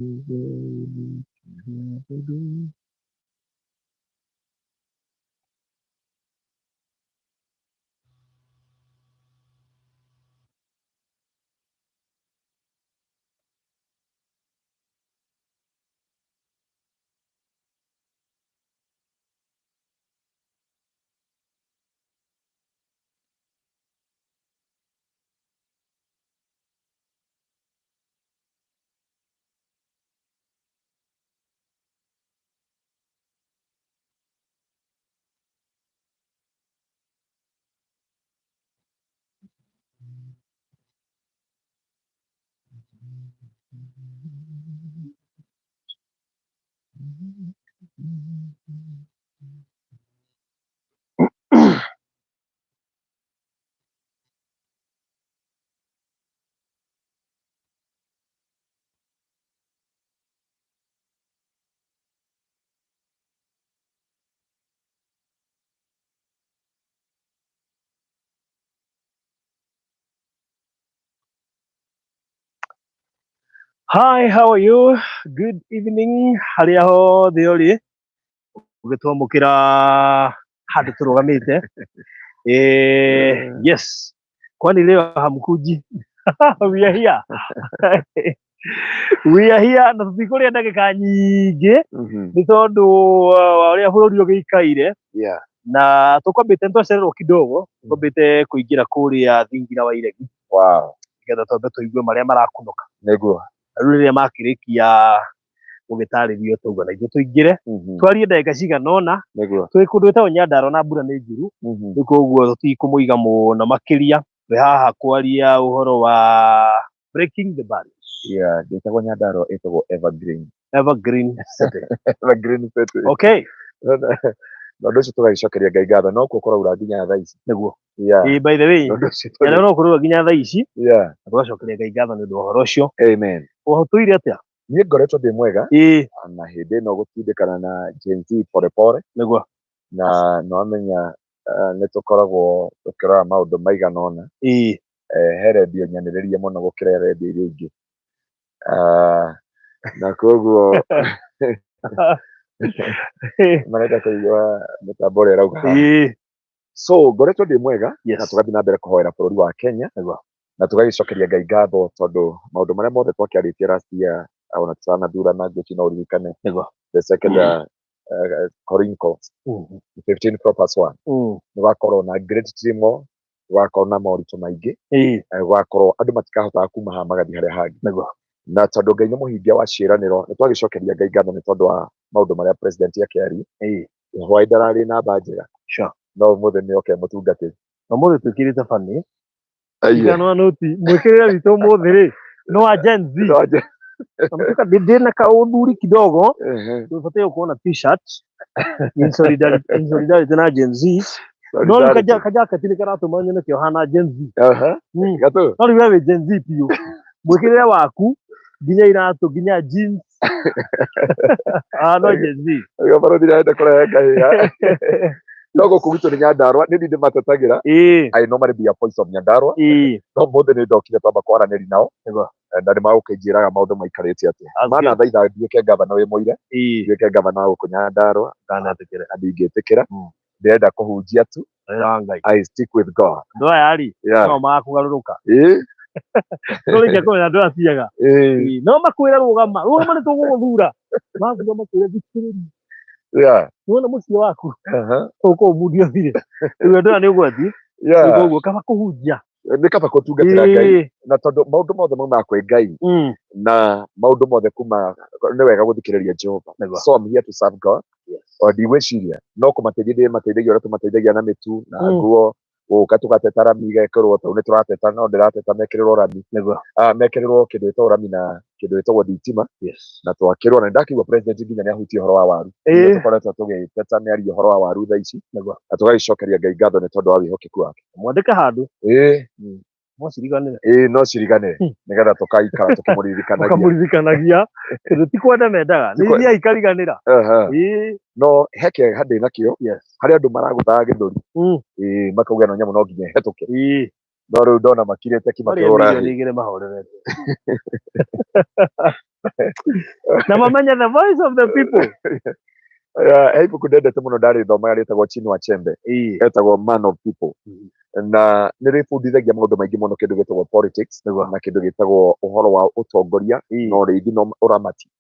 Hi, how are you? Good evening. Harĩa hothe ũrĩ ũgĩtwamũkĩra handũ tũrũgamĩte. Yes. Kwani leo hamkuji? We are here. We are here na tũtikũrĩa ndagĩka nyingĩ nĩ tondũ wa ũrĩa bũrũri ũgĩikaire. Na tũkwambĩte nĩtwacererwo kidogo, twambĩte kũingĩra kũrĩa thingira wa iregi. Nĩgetha twambe tũigue marĩa marakunũka. Nĩguo. Rĩu rĩrĩa makĩrĩkia gũgĩtarĩrio tauga na ithuĩ tũingĩre twarie ndagĩka cigana ũna. Twĩ kũndũ gwĩtagwo Nyandarua na mbura nĩ njũru, rĩu koguo tũtikũmũiga mũno makĩria. Twĩ haha kwaria ũhoro wa breaking the barriers. Yeah, ndĩtagwo Nyandarua, ĩtagwo Evergreen. Evergreen City. Evergreen City. Okay. Na ũndũ ũcio tũgagĩcokeria Ngai ngatho, no kuo kũraura nginya thaa ici. Nĩguo. Yeah. By the way, Na ũndũ ũcio Nyandarua no kũraura nginya thaa ici. Na tũgacokeria Ngai ngatho nĩ ũndũ wa ũhoro ũcio. Amen. Ũtũire atĩa? Niĩ ngoretwo ndĩ mwega. Na hĩndĩ ĩno gũtindĩkana na Gen Z pore pore. Nĩguo. Na nĩwamenya nĩ tũkoragwo tũkĩrora maũndũ maigana ũna. He redio nyanĩrĩrie mũno gũkĩra redio iria ingĩ. Na koguo marenda kũigua mũtambo ũrĩa ũrauga haha. So ngoretwo ndĩ mwega. Na tũgathiĩ na mbere kũhoera bũrũri wa Kenya. Na tũgagĩcokeria Ngai ngatho tondũ maũndũ marĩa mothe twakĩarĩtie last year ona tutanathurana ngwĩciria no ũririkane. The second Corinthians 15 proper 1. Nĩgwakorwo na great tremor, gwakorwo na moritũ maingĩ, gwakorwo andũ matikahotaga kuma haha magathiĩ harĩa hangĩ. Na tondũ Ngai nĩ mũhingia wa ciĩranĩro, nĩ twagĩcokeria Ngai ngatho nĩ tondũ wa maũndũ marĩa president akĩaria. Hwaĩ ndararĩ namba njega. No ũmũthĩ nĩ oke mũtungatĩri. Ũmũthĩ twĩkĩrĩte bani. Iganwa noti mwĩkĩrĩre witũ ũmũthĩ rĩ no wa Gen Z. No wa Gen Z. Ndĩna kaũthuri kidogo. Tũbataire gũkorwo na t-shirt in solidarity, in solidarity na Gen Z. No rĩu kajaketi nĩ karatũma nyone kĩohana Gen Z. Gatũ. No rĩu we wĩ Gen Z biũ. Mwĩkĩrĩre waku nginya iratũ nginya jeans. No Gen Z. Ũyũ barũthi nĩarenda kũrehe ngahĩha. No gũkũ gwitũ nĩ Nyandarua, nĩ niĩ ndĩmatetagĩra. I normally be a voice of Nyandarua. No ũmũthĩ nĩ ndokire twamba kwaranĩria nao. Na nĩ magũkĩnjĩraga maũndũ maikarĩte atĩa. Mana thaitha nduĩke gavana wĩ mũire, nduĩke gavana wa gũkũ Nyandarua. Ndanetĩkĩra. Na ndingĩtĩkĩra. Ndĩrenda kũhunjia tu. Wĩra wa Ngai. I stick with God. Andũ aya rĩ, no makũgarũrũka. No rĩngĩ kũmenya andũ aya ciaga. No makwĩre rũgama, rũgama nĩ tũgũgũthura. Mathura makwĩre thikĩrĩria. Nĩwona mũciĩ waku? Ũkũũmundia ũthire. Rĩu andũ aya nĩ ũgwati. Koguo kaba kũhunjia. Nĩ kaba kũtungatĩra Ngai. Na tondũ maũndũ mothe maumaga kwĩ Ngai. Na maũndũ mothe kuma nĩ wega gũthikĩrĩria Jehova. So I'm here to serve God. O ndigwĩciria no kũmateithia ndĩmateithagia ũrĩa tũmateithagia na mĩtu na nguo, gũka tũgateta rami igekĩrwo, tondũ nĩ tũrateta no ndĩrateta mekĩrĩrwo rami. Mekĩrĩrwo kĩndũ gĩtagwo rami na kĩndũ gĩtagwo thitima. Na twakĩrwo, na nĩndakĩigua president nginya nĩahutia ũhoro wa waru. Nĩ tũkoretwo tũgĩteta mĩario ũhoro wa waru thaa ici. Na tũgagĩcokeria Ngai ngatho nĩ tondũ wa wĩhokeku wake. Mwandĩke handũ. No ciriganĩre. No ciriganĩre. Nĩgetha tũkaikara tũkĩmũririkanagia. Tũkamũririkanagia. Tondũ ti kwenda mendaga. Nĩ ithiaga ikariganĩra. No he kĩeha ndĩ nakĩo. Harĩ andũ maragũthaga gĩthũri. Makauga ĩno nyamũ no nginya ĩhetũke. No rĩu ndona makirĩte ki Marĩa makĩhũra mirioni hĩ. igĩrĩ mahorerete. Na mamenye the voice of the people. He ibuku ndendete mũno ndarĩthomaga rĩtagwo Chinua Achebe, etagwo Man of People, na nĩ rĩbundithagia maũndũ maingĩ mũno, kĩndũ gĩtagwo politics na kĩndũ gĩtagwo ũhoro wa ũtongoria na ũrĩithi na ũramati,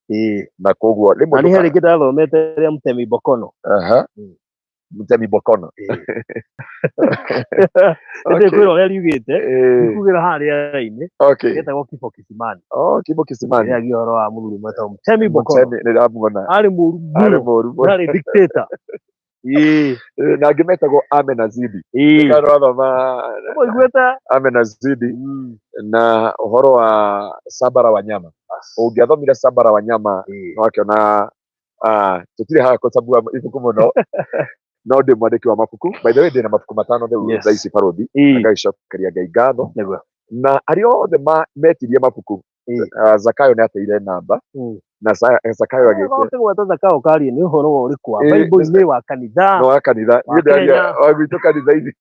na koguo rĩmwe Na nĩ harĩ rĩngĩ ndathomete rĩa Mtemi Bokono. Aha. Mtemi Bokono. Ndĩ kwĩra ũrĩa riugĩte, ikugĩra haha rĩera-inĩ. Gĩtagwo Kifo Kisimani. Oh, Kifo Kisimani. Rĩagia ũhoro wa mũthuri mwetagwo Mtemi Bokono. Mtemi, nĩ ndamuona. Arĩ mũru Arĩ mũno. mũru mũno. Arĩ dictator. Na angĩ metagwo Ame na Zidi. Kana wathoma Ũiguĩte? Ame na Zidi na ũhoro wa Sambara Wanyama. Ũngĩathomire Sambara Wanyama no akĩona tũtirĩ haha kũcambua ibuku mũno, no ndĩ mwandĩki wa mabuku. By the way, ndĩ na mabuku 5 rĩu thaa ici barũthi, ngagĩcokeria Ngai ngatho. Na arĩa othe metirie mabuku, Zakayo nĩ ateire namba, na Zakayo agĩte Ũkĩgweta Zakayo ũkaria nĩ ũhoro wa ũrĩkũ, wa Bible-inĩ, wa kanitha? No wa kanitha. Wa Niĩ ndĩraria Kenya. wa gwitũ kanitha-inĩ.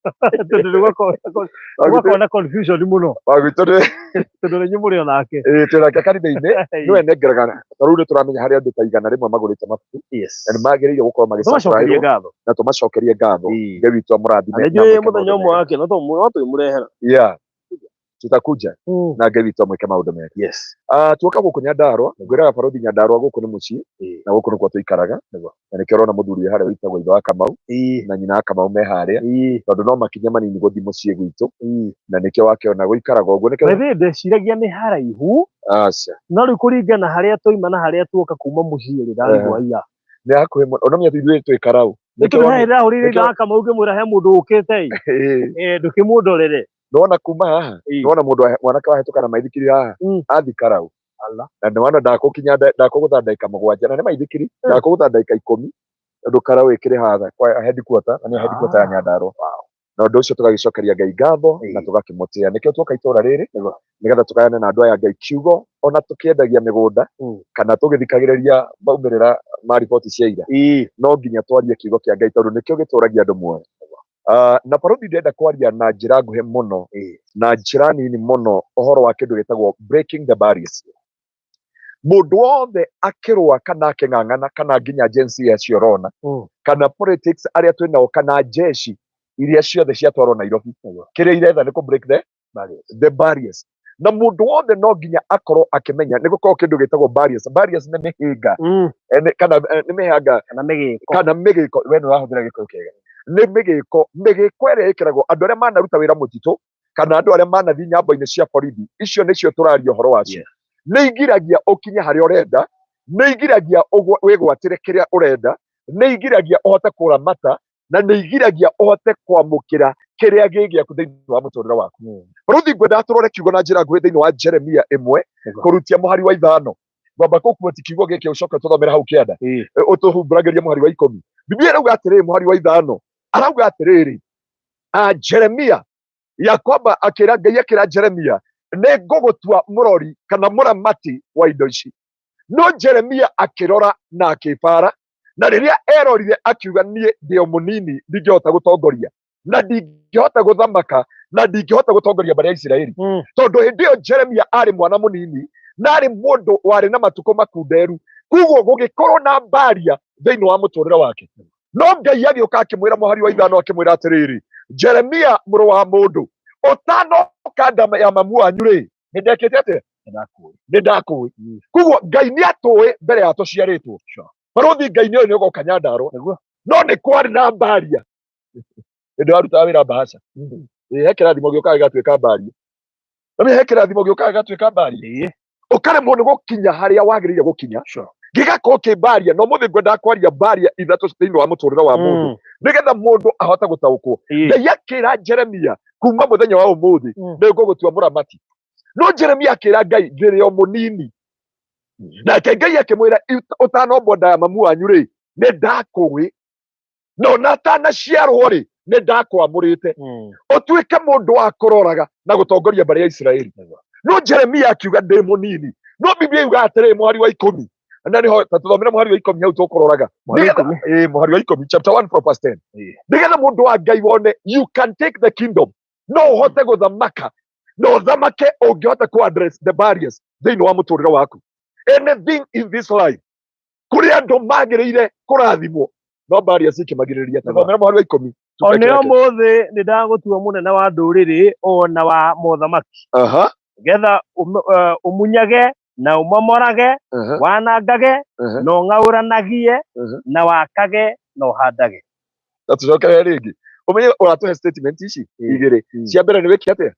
Tondũ nĩ gwakorwo na confusion mũno. Wa gwitũ nĩ Tondũ nĩ inyuĩ mũrĩ o nake. Twĩ nake kanitha-inĩ. Nĩwe nengeraga. Ta rĩu nĩ tũramenya harĩ andũ ta 100 magũrĩte mabuku. Na nĩ magĩrĩire gũkorwo Tũmacokerie magĩcabĩrwo. ngatho. Na tũmacokerie ngatho. Ngai witũ amũrathime. Na nĩ njũĩ mũthenya ũmwe wake no tũmũrehera. Yeah. Tutakuja. Na Ngai witũ amwĩke maũndũ mega. Tuoka gũkũ Nyandarua, ngwĩraga barũthi Nyandarua gũkũ nĩ mũciĩ, na gũkũ nĩkuo tũikaraga. Na nĩkĩo ũrona mũthuri wĩ harĩa wĩtagwo ithe wa Kamau, na nyina wa Kamau me harĩa, tondũ no makinya manini gũthiĩ mũciĩ gwitũ, na nĩkĩo wakĩona gũikaraga ũguo. Nĩkĩo By the way, ndeciragia nĩ haraihu. Aca. No rĩu kũringana harĩa twaima na harĩa tuoka kuma mũciĩ rĩ, ndarigwo aya. Nĩ hakuhĩ mũno. Ũnomenya ithuĩ twĩ Karau. Nĩkĩo Nĩkĩo ndĩrahũrĩire ithe wa Kamau ngĩmwĩra he mũndũ ũkĩte ĩ. Ndũkĩmũndorere. Nĩwona kuma haha, nĩwona mũndũ mwanake wahĩtũka na maithikiri haha, athi Karau. Na nĩwona ndakũkinya ndakũgũtha ndagĩka 7, na nĩ maithikiri, ndakũgũtha ndagĩka 10, tondũ Karau ĩkĩrĩ haha kwa headquarter, na nĩyo headquarter ya Nyandarua. Na ũndũ ũcio tũgagĩcokeria Ngai ngatho na tũgakĩmũtĩa. Nĩkĩo tuoka itũũra rĩrĩ, nĩgetha tũgayane na andũ aya Ngai kiugo, ona tũkĩendagia mĩgũnda, kana tũgĩthikagĩrĩria maumĩrĩra ma riboti cia ira. No nginya twarie kiugo kĩa Ngai tondũ nĩkĩo gĩtũragia andũ muoyo. Na barũthi ndĩrenda kwaria na njĩra nguhĩ mũno, na njĩra nini mũno, ũhoro wa kĩndũ gĩtagwo breaking the barriers. Mũndũ wothe akĩrũa kana akĩng'ang'ana kana nginya Gen Z acio ũrona, kana politics arĩa twĩ nao, kana jeshi iria ciothe ciatwarwo Nairobi, kĩrĩa iretha nĩ kũ break the barriers. Na mũndũ wothe no nginya akorwo akĩmenya nĩ gũkorwo kĩndũ gĩtagwo barriers. Barriers nĩ mĩhĩnga. Kana nĩ mĩhanga. Kana mĩgĩko. Kana mĩgĩko. We nĩ ũrahũthĩra gĩkũyũ kĩega. Nĩ mĩgĩko. Mĩgĩko ĩrĩa ĩkĩragwo andũ arĩa manaruta wĩra mũtitũ, kana andũ arĩa manathiĩ nyambo-inĩ cia borithi, icio nĩcio tũraria ũhoro wacio. Nĩ igiragia ũkinye harĩa ũrenda, nĩ igiragia wĩgwatĩre kĩrĩa ũrenda, nĩ igiragia ũhote kũramata, na nĩ igiragia ũhote kwamũkĩra kĩrĩa gĩ gĩaku thĩinĩ wa mũtũrĩre waku. Barũthi, ngwendaga tũrore kiugo na njĩra nguhĩ thĩinĩ wa Jeremia 1, kũrutia mũhari wa 5. Ngwamba kũkuoti kiugo gĩkĩ ũcoke tũthomere hau kĩanda. Ũtũhumbũragĩrie mũhari wa 10. Biblia ĩrauga atĩrĩrĩ, mũhari wa 5. Arauga atĩrĩrĩ, Jeremia, ya kwamba akĩra Ngai akĩra Jeremia, nĩ ngũgũtua mũrori kana mũramati wa indo ici. No Jeremia akĩrora na akĩbara, na rĩrĩa erorire akiuga niĩ ndĩ o mũnini, ndingĩhota gũtongoria, na ndingĩhota gũthamaka, na ndingĩhota gũtongoria mbarĩ ya Isiraeli. Tondũ hĩndĩ ĩyo Jeremia arĩ mwana mũnini, na arĩ mũndũ warĩ na matukũ makunderu, koguo gũgĩkorwo na mbaria thĩinĩ wa mũtũrĩre wake. No Ngai agĩũka akĩmwĩra mũhari wa 5, akĩmwĩra atĩrĩrĩ, Jeremia mũrũ wa mũndũ, ũtanoka nda ya mamu wanyu rĩ, nĩ ndekĩte atĩa? Nĩ ndakũĩ. Koguo Ngai nĩ atũĩ mbere ya tũciarĩtwo. Barũthi, Ngai nĩ oĩ nĩ ũgoka Nyandarua. No nĩ kwarĩ na mbaria. Hĩndĩ warutaga wĩra Bahasha. He kĩrathimo gĩũkaga gĩgatuĩka mbaria. Na he kĩrathimo gĩũkaga gĩgatuĩka mbaria. Ũkaremwo nĩ gũkinya harĩa wagĩrĩire gũkinya. Gĩgakorwo kĩ mbaria. Na ũmũthĩ ngwendaga kwaria mbaria ithatũ thĩinĩ wa mũtũrĩre wa mũndũ. Nĩgetha mũndũ ahote gũtaũkwo. Ngai akĩra Jeremia kuma mũthenya wa ũmũthĩ, nĩ ngũgũtua mũramati. No Jeremia akĩra Ngai, ngĩrĩ o mũnini. Nake Ngai akĩmwĩra, ũtanombwo nda ya mamu wanyu rĩ, nĩ ndakũĩ. Na ona atanaciarwo rĩ, nĩ ndakwamũrĩte. Ũtuĩke mũndũ wa kũroraga na gũtongoria mbarĩ ya Isiraeli. No Jeremia akiuga ndĩ mũnini. No Biblia yugaga atĩrĩrĩ, mũhari wa 10. Na nĩho, ta tũthomere mũhari wa 10 hau tũkũroraga. Mũhari wa ikũmi? Mũhari wa 10, chapter 1 from verse 10. Nĩgetha mũndũ wa Ngai wone, you can take the kingdom. No ũhote gũthamaka. No ũthamake ũngĩhota ku address the barriers thĩinĩ wa mũtũrĩre waku. Anything in this life, kũrĩ andũ magĩrĩire kũrathimwo no barriers ikĩmagirĩrĩria. Tũthomere mũhari wa 10. One ũmũthĩ nĩ ndagũtua mũnene wa ndũrĩrĩ ona wa mothamaki, nĩgetha ũmunyage na ũmomorage, wanangage na ũng'aũranagie, na wakage na ũhandage. Na tũcokerere rĩngĩ, ũmenye ũratũhe statement ici igĩrĩ cia mbere nĩ wĩke atĩa?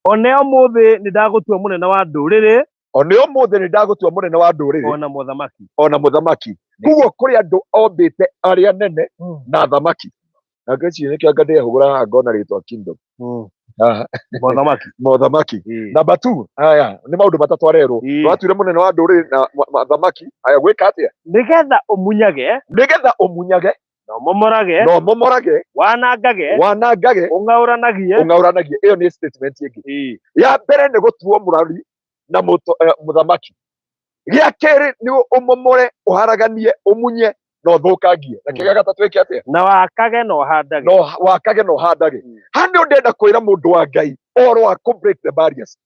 One ũmũthĩ nĩ ndagũtua mũnene wa ndũrĩrĩ One ũmũthĩ nĩ ndagũtua mũnene wa ndũrĩrĩ ona mũthamaki. Ona mũthamaki. Koguo kũrĩ andũ ombĩte arĩa nene na thamaki, na ngwĩciria nĩkĩo anga ndĩrehũgũra haha ngona rĩtwa kingdom. Haha. Mothamaki. Mothamaki. Number two, aya nĩ maũndũ matatũ arerwo. Watuire mũnene wa ndũrĩrĩ na thamaki, aya gwĩka atĩa? Nĩgetha ũmunyage Nĩgetha ũmunyage na ũmomorage, na ũmomorage, wanangage, wanangage, ũng'aũranagie. Ũng'aũranagie. Ĩyo nĩ statement ĩngĩ. Ya mbere nĩ gũtuo mũrari na mũthamaki. Gĩa kerĩ nĩ ũmomore, ũharaganie, ũmunye na ũthũkangie. Na kĩrĩa gatatũ ĩke atĩa? Na wakage na ũhandage. No wakage na ũhandage. Haha nĩ ndĩrenda kwĩra mũndũ wa Ngai ũhoro wa kũ break the barriers.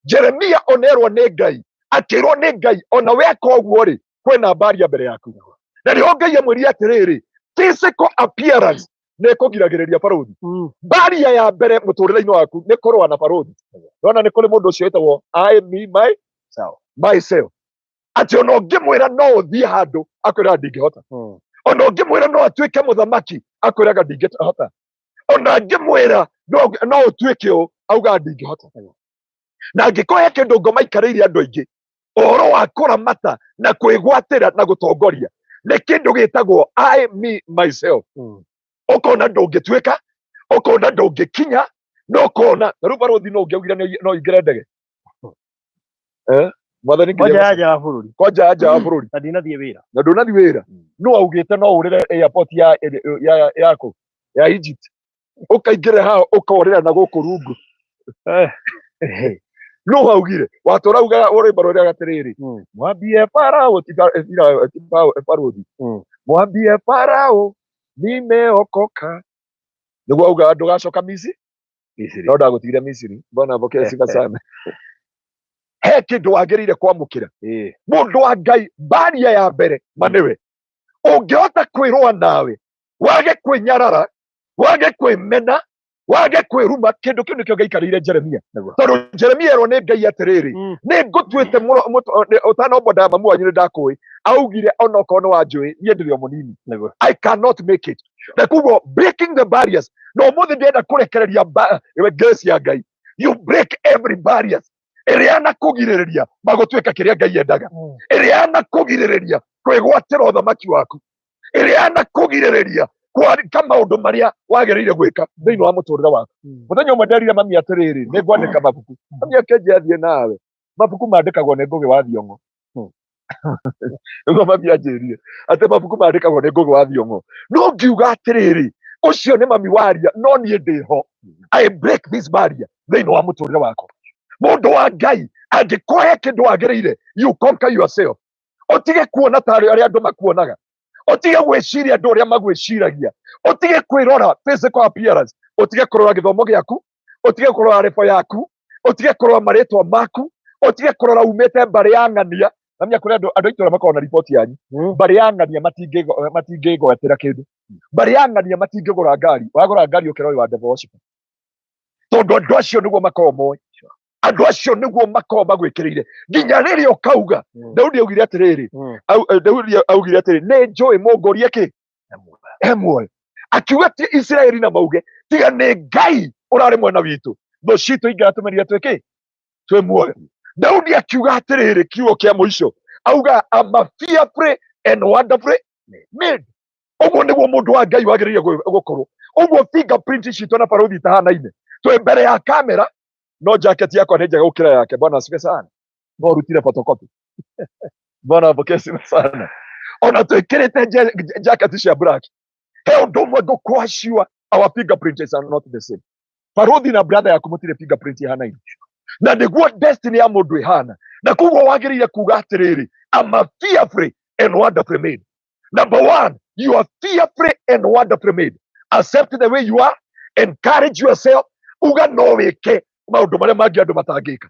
Jeremia onerwo nĩ Ngai, akĩrwo nĩ Ngai ona weka ũguo rĩ, kwĩna barrier mbere yaku. Na nĩho Ngai amwĩrire atĩrĩrĩ, physical appearance nĩ ĩkũgiragĩrĩria barũthi. Barrier ya mbere mũtũrĩre-inĩ waku nĩ kũrũa na barũthi. Nona nĩ kũrĩ mũndũ ũcio wĩtagwo I, me, my, myself, atĩ ona ũngĩmwĩra no ũthiĩ handũ akwĩraga ndingĩhota. Ona ũngĩmwĩra no atuĩke mũthamaki akwĩraga ndingĩhota. Ona angĩmwĩra no ũtuĩke ũũ augaga ndingĩhota. Na angĩkorwo he kĩndũ ngoma ikarĩire andũ aingĩ, ũhoro wa kũramata na kwĩgwatĩra na gũtongoria nĩ kĩndũ gĩtagwo I, me, myself. Ũkona ndũngĩtuĩka, ũkona ndũngĩkinya, no ũkona na rĩu barũthi no ũngĩaugire no ingĩre ndege. Mwathani nginya Kwanja ya nja wa bũrũri. Kwanja ya nja wa bũrũri. Na ndinathiĩ wĩra. Na ndũnathiĩ wĩra. No augĩte no ũrĩre airport ya yaku ya Egypt, ũkaingĩra haha ũkorĩra na gũkũ rungu. No augire watũra ugaga rwĩmbo rũrĩa atĩrĩrĩ, mwambie Farao, ti barũthi, mwambie Farao nimeokoka, nĩguo augaga ndũgacoka Misiri, no ndagũtigire Misiri. Bwana apokee sifa sana. He kĩndũ wagĩrĩire kwamũkĩra, mũndũ wa Ngai. Baria ya mbere ma nĩwe ũngĩhota kwĩrũa nawe, wage kwĩnyarara, wage kwĩmena, wage kwĩruma. Kĩndũ kĩu nĩkĩo Ngai aikarĩire Jeremia, tondũ Jeremia erwo nĩ Ngai atĩrĩrĩ, nĩ ngũtuĩte ũtanombwo nda ya mamu wanyu nĩ ndakũĩ. Augire onokorwo nĩ wanjũĩ, niĩ ndĩrĩ o mũnini, I cannot make it. Na koguo breaking the barriers, na ũmũthĩ ndĩrenda kũrekereria grace ya Ngai. You break every barriers ĩrĩa yanakũgirĩrĩria magũtuĩka kĩrĩa Ngai endaga, ĩrĩa yanakũgirĩrĩria kwĩgwatĩra ũthamaki waku, ĩrĩa yanakũgirĩrĩria kwandĩka maũndũ marĩa wagĩrĩire gwĩka thĩinĩ wa mũtũrĩre waku. Mũthenya ũmwe nderire mami atĩrĩrĩ, nĩ ngwandĩka mabuku. Mami akĩnjia, athiĩ nawe, mabuku mandĩkagwo nĩ Ngũgĩ wa Thiong'o. Nĩguo mami anjĩrire atĩ mabuku mandĩkagwo nĩ Ngũgĩ wa Thiong'o. No ngiuga atĩrĩrĩ, ũcio nĩ mami waria, no niĩ ndĩho. I break this barrier thĩinĩ wa mũtũrĩre wakwa. Mũndũ wa Ngai, angĩkorwo he kĩndũ wagĩrĩire, you conquer yourself. Ũtige kuona ta arĩa andũ makuonaga, ũtige gwĩciria andũ ũrĩa magwĩciragia, ũtige kwĩrora physical appearance, ũtige kũrora gĩthomo gĩaku, ũtige kũrora level yaku, ũtige kũrora marĩtwa maku, ũtige kũrora umĩte mbarĩ ya ng'ania. Na menya kũrĩ andũ a itũũra makoragwo na riboti yanyu. Mbarĩ ya ng'ania matingĩgwatĩra kĩndũ, mbarĩ ya ng'ania matingĩgũra ngari. Wagũra ngari ũkĩra ũyũ wa devil worshipper, tondũ andũ acio nĩguo makoragwo moĩ, andũ acio nĩguo makoragwo magwĩkĩrĩire nginya rĩrĩa ũkauga. Daudi augire atĩrĩrĩ, Daudi augire atĩrĩ, nĩ njũĩ mũngũrie kĩ e muoyo. Akiuga ti Isiraeli na mauge tiga nĩ Ngai ũrarĩ mwena witũ, thũ citũ ingĩratũmeria twĩ kĩ twĩ muoyo. Daudi akiuga atĩrĩrĩ, kiugo kĩa mũico auga, I'm a fearfully and wonderfully made. Ũguo nĩguo mũndũ wa Ngai wagĩrĩire gũkorwo. Ũguo fingerprint citũ na barũthi itahanaine. Twĩ mbere ya kamera, no jacket yakwa nĩ njega gũkĩra yake. Bwana asifiwe sana. No rutire photocopy. Bwana apokee sifa sana. Ona twĩkĩrĩte jacket cia black, he ũndũ ũmwe ngũkwacua, our fingerprint is not the same. Barũthi na brother yaku mũtirĩ fingerprint ihanaine, na nĩguo destiny ya mũndũ ĩhana. Na koguo wagĩrĩire kuga atĩrĩrĩ, I'm a fearfully and wonderfully made. Number one, you are fearfully and wonderfully made. Accept the way you are, encourage yourself. Uga no wĩke maũndũ marĩa mangĩ andũ matangĩka.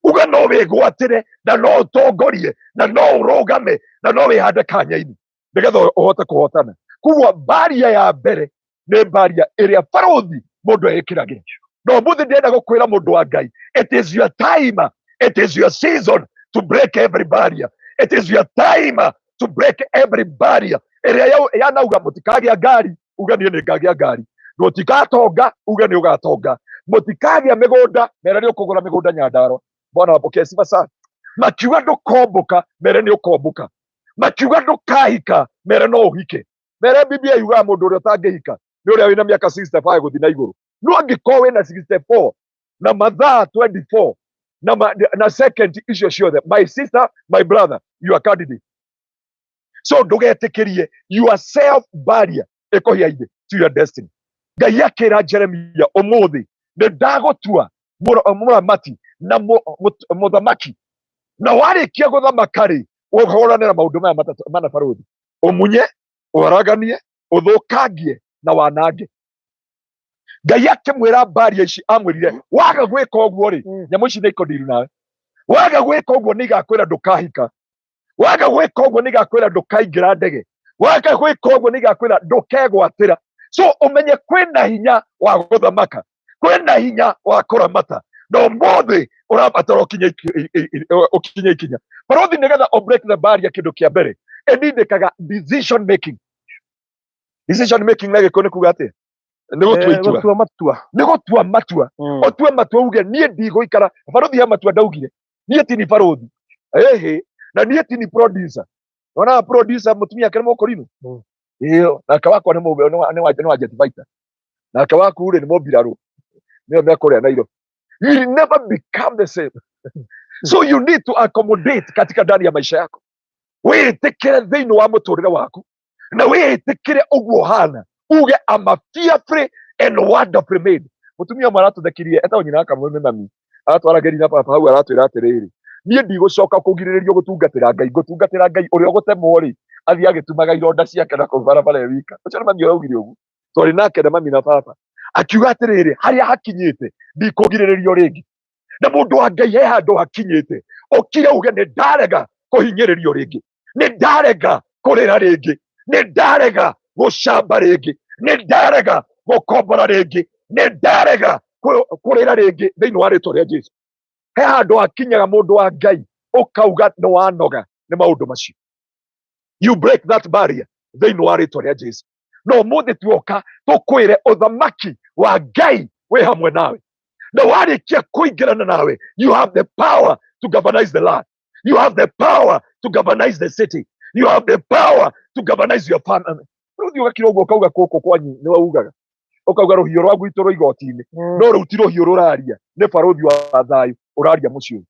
Uga no wĩgwatĩre na no ũtongorie na no ũrũgame na no wĩhande kanya-inĩ nĩgetha ũhote kũhotana. Koguo mbaria ya mbere nĩ mbaria ĩrĩa barũthi mũndũ eĩkĩragĩra. Na ũmũthĩ ndĩrenda gũkwĩra mũndũ wa Ngai, it is your time, it is your season to break every barrier. It is your time to break every barrier ĩrĩa yanauga mũtikagĩa ngari, uga niĩ nĩ ngagĩa ngari. Mũtigatonga, uga nĩ ũgatonga. Mũtikagĩa mĩgũnda, mere nĩ ũkũgũra mĩgũnda Nyandarua. Bwana wapokee sifa sana. Makiuga ndũkombũka, mere nĩ ũkombũka. Makiuga ndũkahika, mere no ũhike. Mere Biblia yugaga mũndũ ũrĩa ũtangĩhika nĩ ũrĩa wĩna mĩaka 65 gũthiĩ na igũrũ. No angĩkorwo wĩna 64 na mathaa 24 na second icio ciothe, my sister, my brother, you are candidate. So ndũgetĩkĩrie yourself barrier ĩkũhia to your destiny. Ngai akĩra Jeremia, ũmũthĩ nĩ ndagũtua mũramati na mũthamaki, na warĩkia gũthamaka rĩ, ũhũrane na maũndũ maya matatũ mana barũthi: ũmunye, ũharaganie, ũthũkangie na wanange. Ngai akĩmwĩra mbaria ici, amwĩrire waga gwĩka ũguo rĩ, nyamũ ici nĩ ikũndiru nawe. Waga gwĩka ũguo nĩ igakwĩra ndũkahika. Waga gwĩka ũguo nĩ igakwĩra ndũkaingĩra ndege. Waga gwĩka ũguo nĩ igakwĩra ndũkegwatĩra. So ũmenye kwĩna hinya wa gũthamaka, kwĩna hinya wa kũramata, na ũmũthĩ ũrabatara ũkinye ikinya barũthi nĩgetha ũ break the barrier. Kĩndũ kĩa mbere ĩnindĩkaga decision making. Decision making na gĩkũyũ nĩ kuga atĩa? Nĩ gũtua itua. Gũtua matua. Nĩ gũtua matua. Ũtue matua uge niĩ ndigũikara barũthi. He matua ndaugire niĩ ti ni barũthi, ĩhĩ, na niĩ ti ni producer. Wonaga producer mũtumia ake nĩ mũkũrinũ. Ĩyo nake wakwa nĩ mũbe nĩ wa jet fighter, nake waku rĩ nĩ mũmbirarũ, nĩyo mekũrĩa Nairobi. You will never become the same, so you need to accommodate katika ndani ya maisha yako. Wĩtĩkĩre thĩinĩ wa mũtũrĩre waku na wĩtĩkĩre ũguo ũhana, uge I'm a fearfully and wonderfully made. Mũtumia ũmwe aratũthekirie, etagwo nyina wa Kamau, nĩ mami aratwaragĩria na baba hau, aratwĩra atĩrĩrĩ, niĩ ndigũcoka kũgirĩrĩrio gũtungatĩra Ngai, ngũtungatĩra Ngai ũrĩa ũgũtemwo rĩ athiĩ agĩtumaga ironda ciake na kũu barabara e wika. Ũcio nĩ mami ũraugire ũguo, twarĩ nake na mami na baba, akiuga atĩrĩrĩ, harĩa hakinyĩte ndikũgirĩrĩrio rĩngĩ. Na mũndũ wa Ngai, he handũ hakinyĩte ũkire uge nĩ ndarega kũhinyĩrĩrio rĩngĩ, nĩ ndarega kũrĩra rĩngĩ, nĩ ndarega gũcamba rĩngĩ, nĩ ndarega gũkombora rĩngĩ, nĩ ndarega kũrĩra rĩngĩ thĩinĩ wa rĩtwa rĩa Jesu. He handũ hakinyaga mũndũ wa Ngai ũkauga nĩ wanoga nĩ maũndũ macio. You break that barrier thĩinĩ wa rĩtwa rĩa Jesu. No ũmũthĩ tuoka tũkwĩre ũthamaki wa Ngai wĩ hamwe nawe, na warĩkia kũingĩrana nawe, you have the power to governance the land, you have the power to governance the city, you have the power to governance your family. Rĩu thiĩ ũgakira ũguo ũkauga kũkũ kwanyu nĩ waugaga ũkauga rũhiũ rwa gwitũ rwa igoti-inĩ, no rĩu ti rũhiũ rũraria, nĩ barũthi wa thayũ ũraria mũciĩ ũyũ.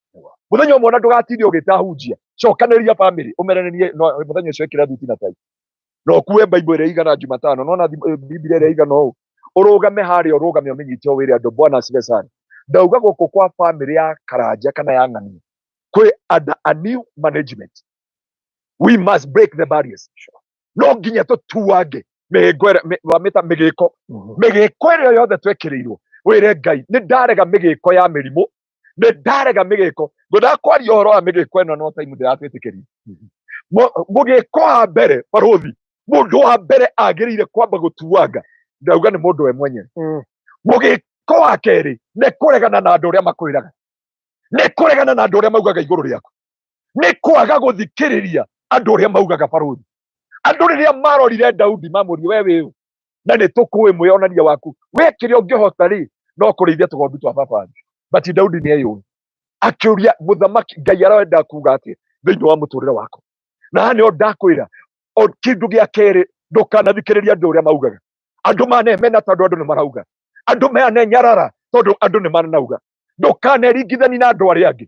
Mũthenya ũmwe ona ndũgatinde ũgĩta hunjia, cokanĩrĩria family ũmerererie, no mũthenya ũcio ĩkĩra thuti na tai na ũkue Bible ĩrĩa igana Jumatano, nona Biblia ĩrĩa igana ũũ, ũrũgame harĩa, ũrũgame ũmĩnyite, ũwĩre andũ, Bwana asifiwe sana, ndauga gũkũ kwa family ya Karanja kana ya Ng'ania kwĩ under a new management, we must break the barriers. No nginya tũtuange mĩhĩngo ĩrĩa wamĩta mĩgĩko, mĩgĩko ĩrĩa yothe twekĩrĩirwo. Wĩre Ngai nĩ ndarega mĩgĩko ya mĩrimũ, nĩ ndarega mĩgĩko. Ngwendaga kwaria ũhoro wa mĩgĩko ĩno, no time ndĩratwĩtĩkĩria. Mũgĩko wa mbere, barũthi, mũndũ wa mbere agĩrĩire kwamba gũtuanga ndauga nĩ mũndũ we mwenyewe. Mũgĩko wa kerĩ nĩ kũregana na andũ ũrĩa makwĩraga, nĩ kũregana na andũ ũrĩa maugaga igũrũ rĩaku, nĩ kwaga gũthikĩrĩria andũ ũrĩa maugaga. Barũthi, andũ rĩrĩa marorire Daudi mamũrie, we wĩũ na nĩ tũkũĩ mwĩonania waku, we kĩrĩa ũngĩhota rĩ no kũrĩithia tũgondu twa baba wanyu. But Daudi nĩ eyũĩ, akĩũria mũthamaki, Ngai arenda kuga atĩa thĩinĩ wa mũtũrĩre wakwa? Na haha nĩho ndakwĩra o kĩndũ gĩa kerĩ, ndũkanathikĩrĩria andũ ũrĩa maugaga. Andũ manemena tondũ andũ nĩ marauga, andũ manenyarara tondũ andũ nĩ manauga. Ndũkaneringithani na andũ arĩa angĩ,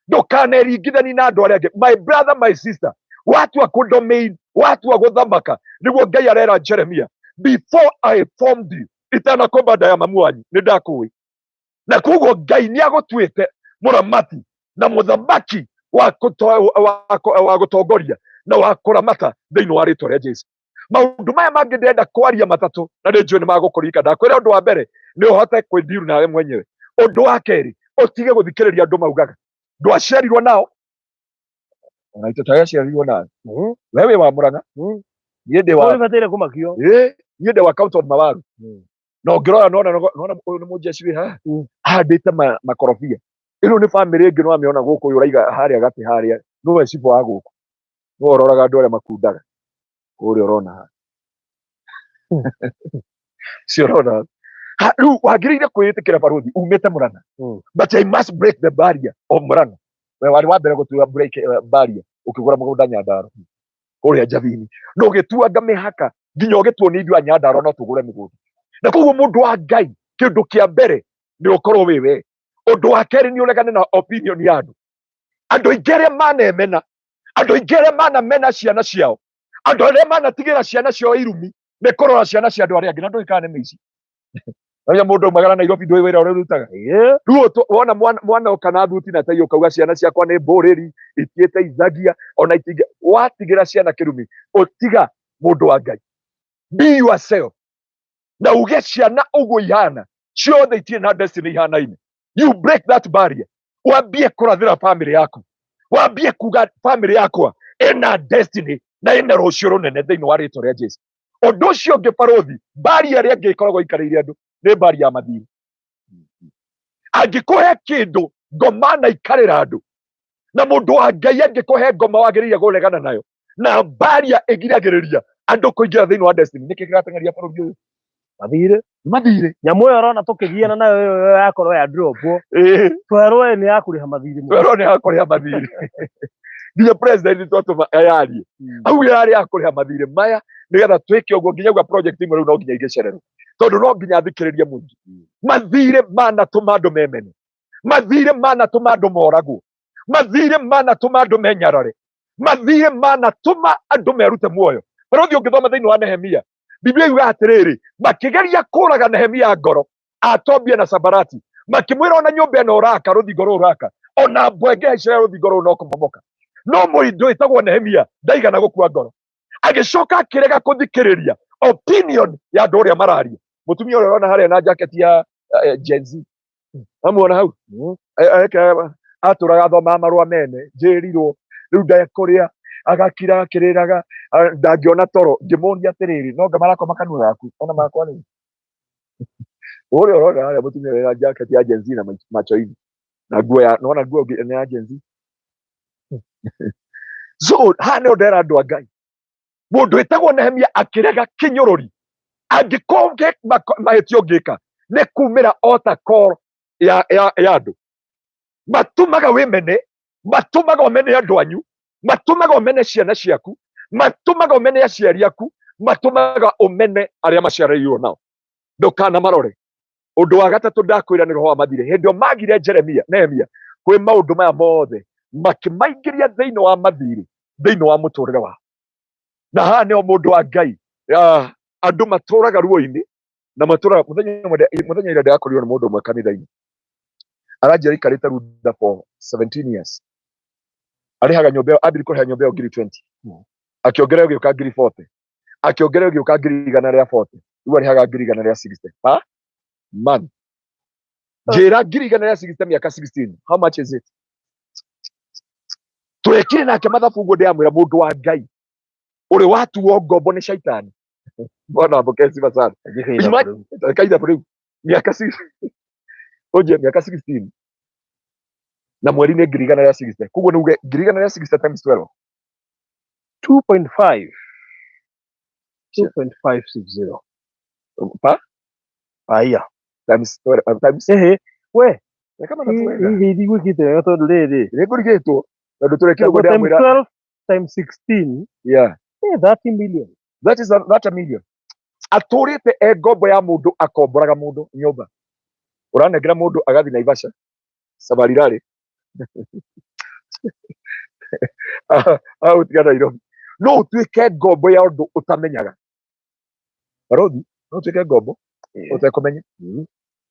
ndũkaneringithani na andũ arĩa angĩ. My brother, my sister, watua kũ domain, watua gũthamaka, nĩguo Ngai arera Jeremia, before I formed you, itanakũmba nda ya mamu wanyu, nĩ ndakũĩ. Na koguo Ngai nĩ agũtuĩte mũramati na mũthamaki wa gũtongoria na wa kũramata thĩinĩ wa rĩtwa rĩa Jesu. Maũndũ maya mangĩ ndĩrenda kwaria matatũ na nĩ njũĩ nĩ magũkũririka. Ndakwĩra ũndũ wa mbere nĩ ũhote kwĩndiru nawe mwenyewe. Ũndũ wa kerĩ, ũtige gũthikĩrĩria andũ maugaga. Ndwaciarirwo nao, ona itũ twaciarirwo nao. We wĩ wa Murang'a, niĩ ndĩ wa Ũbataire kũmakio. Ĩ, niĩ ndĩ wa County of Mawaru. Na ũngĩrora nona nona ũyũ nĩ mũjeshi wĩ haha ahandĩte makorobia. Ĩno nĩ bamĩrĩ ĩngĩ nĩwamĩona gũkũ, ũyũ ũraiga harĩa gatĩ harĩa nĩwe cibũ wa gũkũ, nĩwe ũroraga andũ arĩa makundaga kũrĩa ũrona haha. Cio ũrona ha. Rĩu wagĩrĩire kwĩĩtĩkĩra, barũthi, umĩte Murang'a, but I must break the barrier of Murang'a. We warĩ wa mbere gũtua break barrier ũkĩgũra mũgũnda Nyandarua kũrĩa Njabini, na ũgĩtuanga mĩhaka nginya ũgĩtuonia ithuĩ a Nyandarua no tũgũre mĩgũnda. Na koguo mũndũ wa Ngai, kĩndũ kĩa mbere nĩ ũkorwo wĩ we. Ũndũ wa kerĩ nĩ ũregane na opinion ya andũ. Andũ aingĩ arĩa manemena, andũ aingĩ arĩa manamena ciana ciao, andũ arĩa manatigĩra ciana ciao irumi nĩ kũrora ciana cia andũ arĩa angĩ, na ndũĩ kana nĩ mĩici. Rĩrĩa mũndũ aumagara Nairobi, ndũĩ wĩra ũrĩa ũrutaga. Rĩu wona mwana oka na thuti na tai, ũkauga ciana ciakwa nĩ mbũrĩri, itiĩteithagia ona itingĩ. Watigĩra ciana kĩrumi, ũtiga mũndũ wa Ngai. Be yourself na uge ciana ũguo ihana ciothe itirĩ na destiny ihanaine. You break that barrier, wambie kũrathĩra family yaku, wambie kuga family yakwa ĩna destiny na ĩna rũciũ rũnene thĩinĩ wa rĩtwa rĩa Jesu. Ũndũ ũcio ũngĩ, barũthi, barrier ĩrĩa ĩngĩ ĩkoragwo ĩikarĩire andũ nĩ barrier ya mathirĩ. Angĩkũhe kĩndũ, ngoma na ikarĩra andũ, na mũndũ wa Ngai angĩkũhe ngoma wagĩrĩire kũregana nayo, na barrier ĩgiragĩrĩria andũ kũingĩra thĩinĩ wa destiny. Nĩkĩ kĩrateng'eria bũrũri ũyũ? Mathirĩ. Mathirĩ. Nyamũ ĩyo ũrona tũkĩgiana nayo ĩyo yakorwo ya dropwo, twerwo nĩ ya kũrĩha mathirĩ mũno. Twerwo nĩ ya kũrĩha mathirĩ, nginya president twatũma ayarie auge yarĩ ya kũrĩha mathirĩ maya nĩgetha twĩke ũguo, nginya gwa project imwe rĩu no nginya igĩcererwo tondũ no nginya athikĩrĩrie mũingĩ. Mathirĩ manatũma andũ memene, mathirĩ manatũma andũ moragwo, mathirĩ manatũma andũ menyarare, mathirĩ manatũma andũ merute muoyo. Barũthi, ũngĩthoma thĩinĩ wa Nehemia, Biblia yugaga atĩrĩrĩ, makĩgeria kũraga Nehemia ngoro, Atobia na Sabarati makĩmwĩra ona nyũmba ĩno ũraka, rũthingo rũrũ ũraka, ona mbwe ĩngĩhaicĩra rũthingo rũrũ no kũmomoka. No mũndũ wĩtagwo Nehemia ndaigana gũkua ngoro, agĩcoka akĩrega kũthikĩrĩria opinion ya andũ ũrĩa mararia. Mũtumia ũrĩa ũrona harĩa na jacket ya Gen Z, amuona hau? Atũraga athomaga marũa mene, njĩrirwo rĩu ndekũrĩa, agakira akĩrĩraga, ndangĩona toro. Ngĩmũria atĩrĩrĩ, no nga marakoma kanua gaku ona makwa rĩ, ũrĩa ũrona harĩa mũtumia wĩna jacket ya Gen Z na macho-inĩ na nguo ya nona nguo nĩ ya Gen Z. So haha nĩho ndera andũ a Ngai, mũndũ wĩtagwo Nehemia akĩrega kĩnyũrũri, angĩkorwo mahĩtia ũngĩka nĩ kumĩra ota call ya andũ matũmaga wĩmene, matũmaga ũmene andũ anyu, matũmaga ũmene ciana ciaku, matũmaga ũmene aciari aku, matũmaga ũmene arĩa maciarĩirwo nao, ndũkanamarore. Ũndũ wa gatatũ ndakwĩra nĩ roho wa mathirĩ. Hĩndĩ ĩyo magire Jeremia, Nehemia kwĩ maũndũ maya mothe, makĩmaingĩria thĩinĩ wa mathirĩ thĩinĩ wa mũtũrĩre wao. Na haha nĩho mũndũ wa Ngai, andũ matũraga ruo-inĩ na matũraga mũthenya ũmwe mũthenya ĩrĩa ndĩrakorirwo nĩ mũndũ ũmwe kanitha-inĩ, aranjĩra aikarĩte Runda for 17 years, arĩhaga nyũmba ĩyo, ambire kũrĩha nyũmba ĩyo ngiri 20, akĩongerera ĩgĩũka ngiri 40, akĩongerera ĩgĩũka 140,000, rĩu arĩhaga 160,000 per month. Njĩra, 160,000 mĩaka 16, how much is it? Twekire nake mathabu ũguo, ndĩramwĩra mũndũ wa Ngai, ũrĩ watuo ngombo nĩ shaitani. Bwana apokee sifa sana. Kaithabu rĩu mĩaka ũnjie mĩaka 16 na mweri nĩ 160,000, koguo nĩ uge 160,000 times 12. 2.5, 2.560. Pa Aya. Times 12, times Ehe, we. Reka mathabu wega. Hihi ndigwĩkĩte wega tondũ rĩrĩ Nĩ ngũrigĩtwo tondũ tũrekire ũguo. Times Ndĩramwĩra 12 times 16, 30 million. That is that a million atũrĩte e ngombo ya mũndũ, akomboraga mũndũ nyũmba, ũranengera mũndũ agathiĩ Naivasha safari rally, agũtiga Nairobi. No ũtuĩke ngombo ya ũndũ ũtamenyaga, barothi, no ũtuĩke ngombo ũtekũmenya,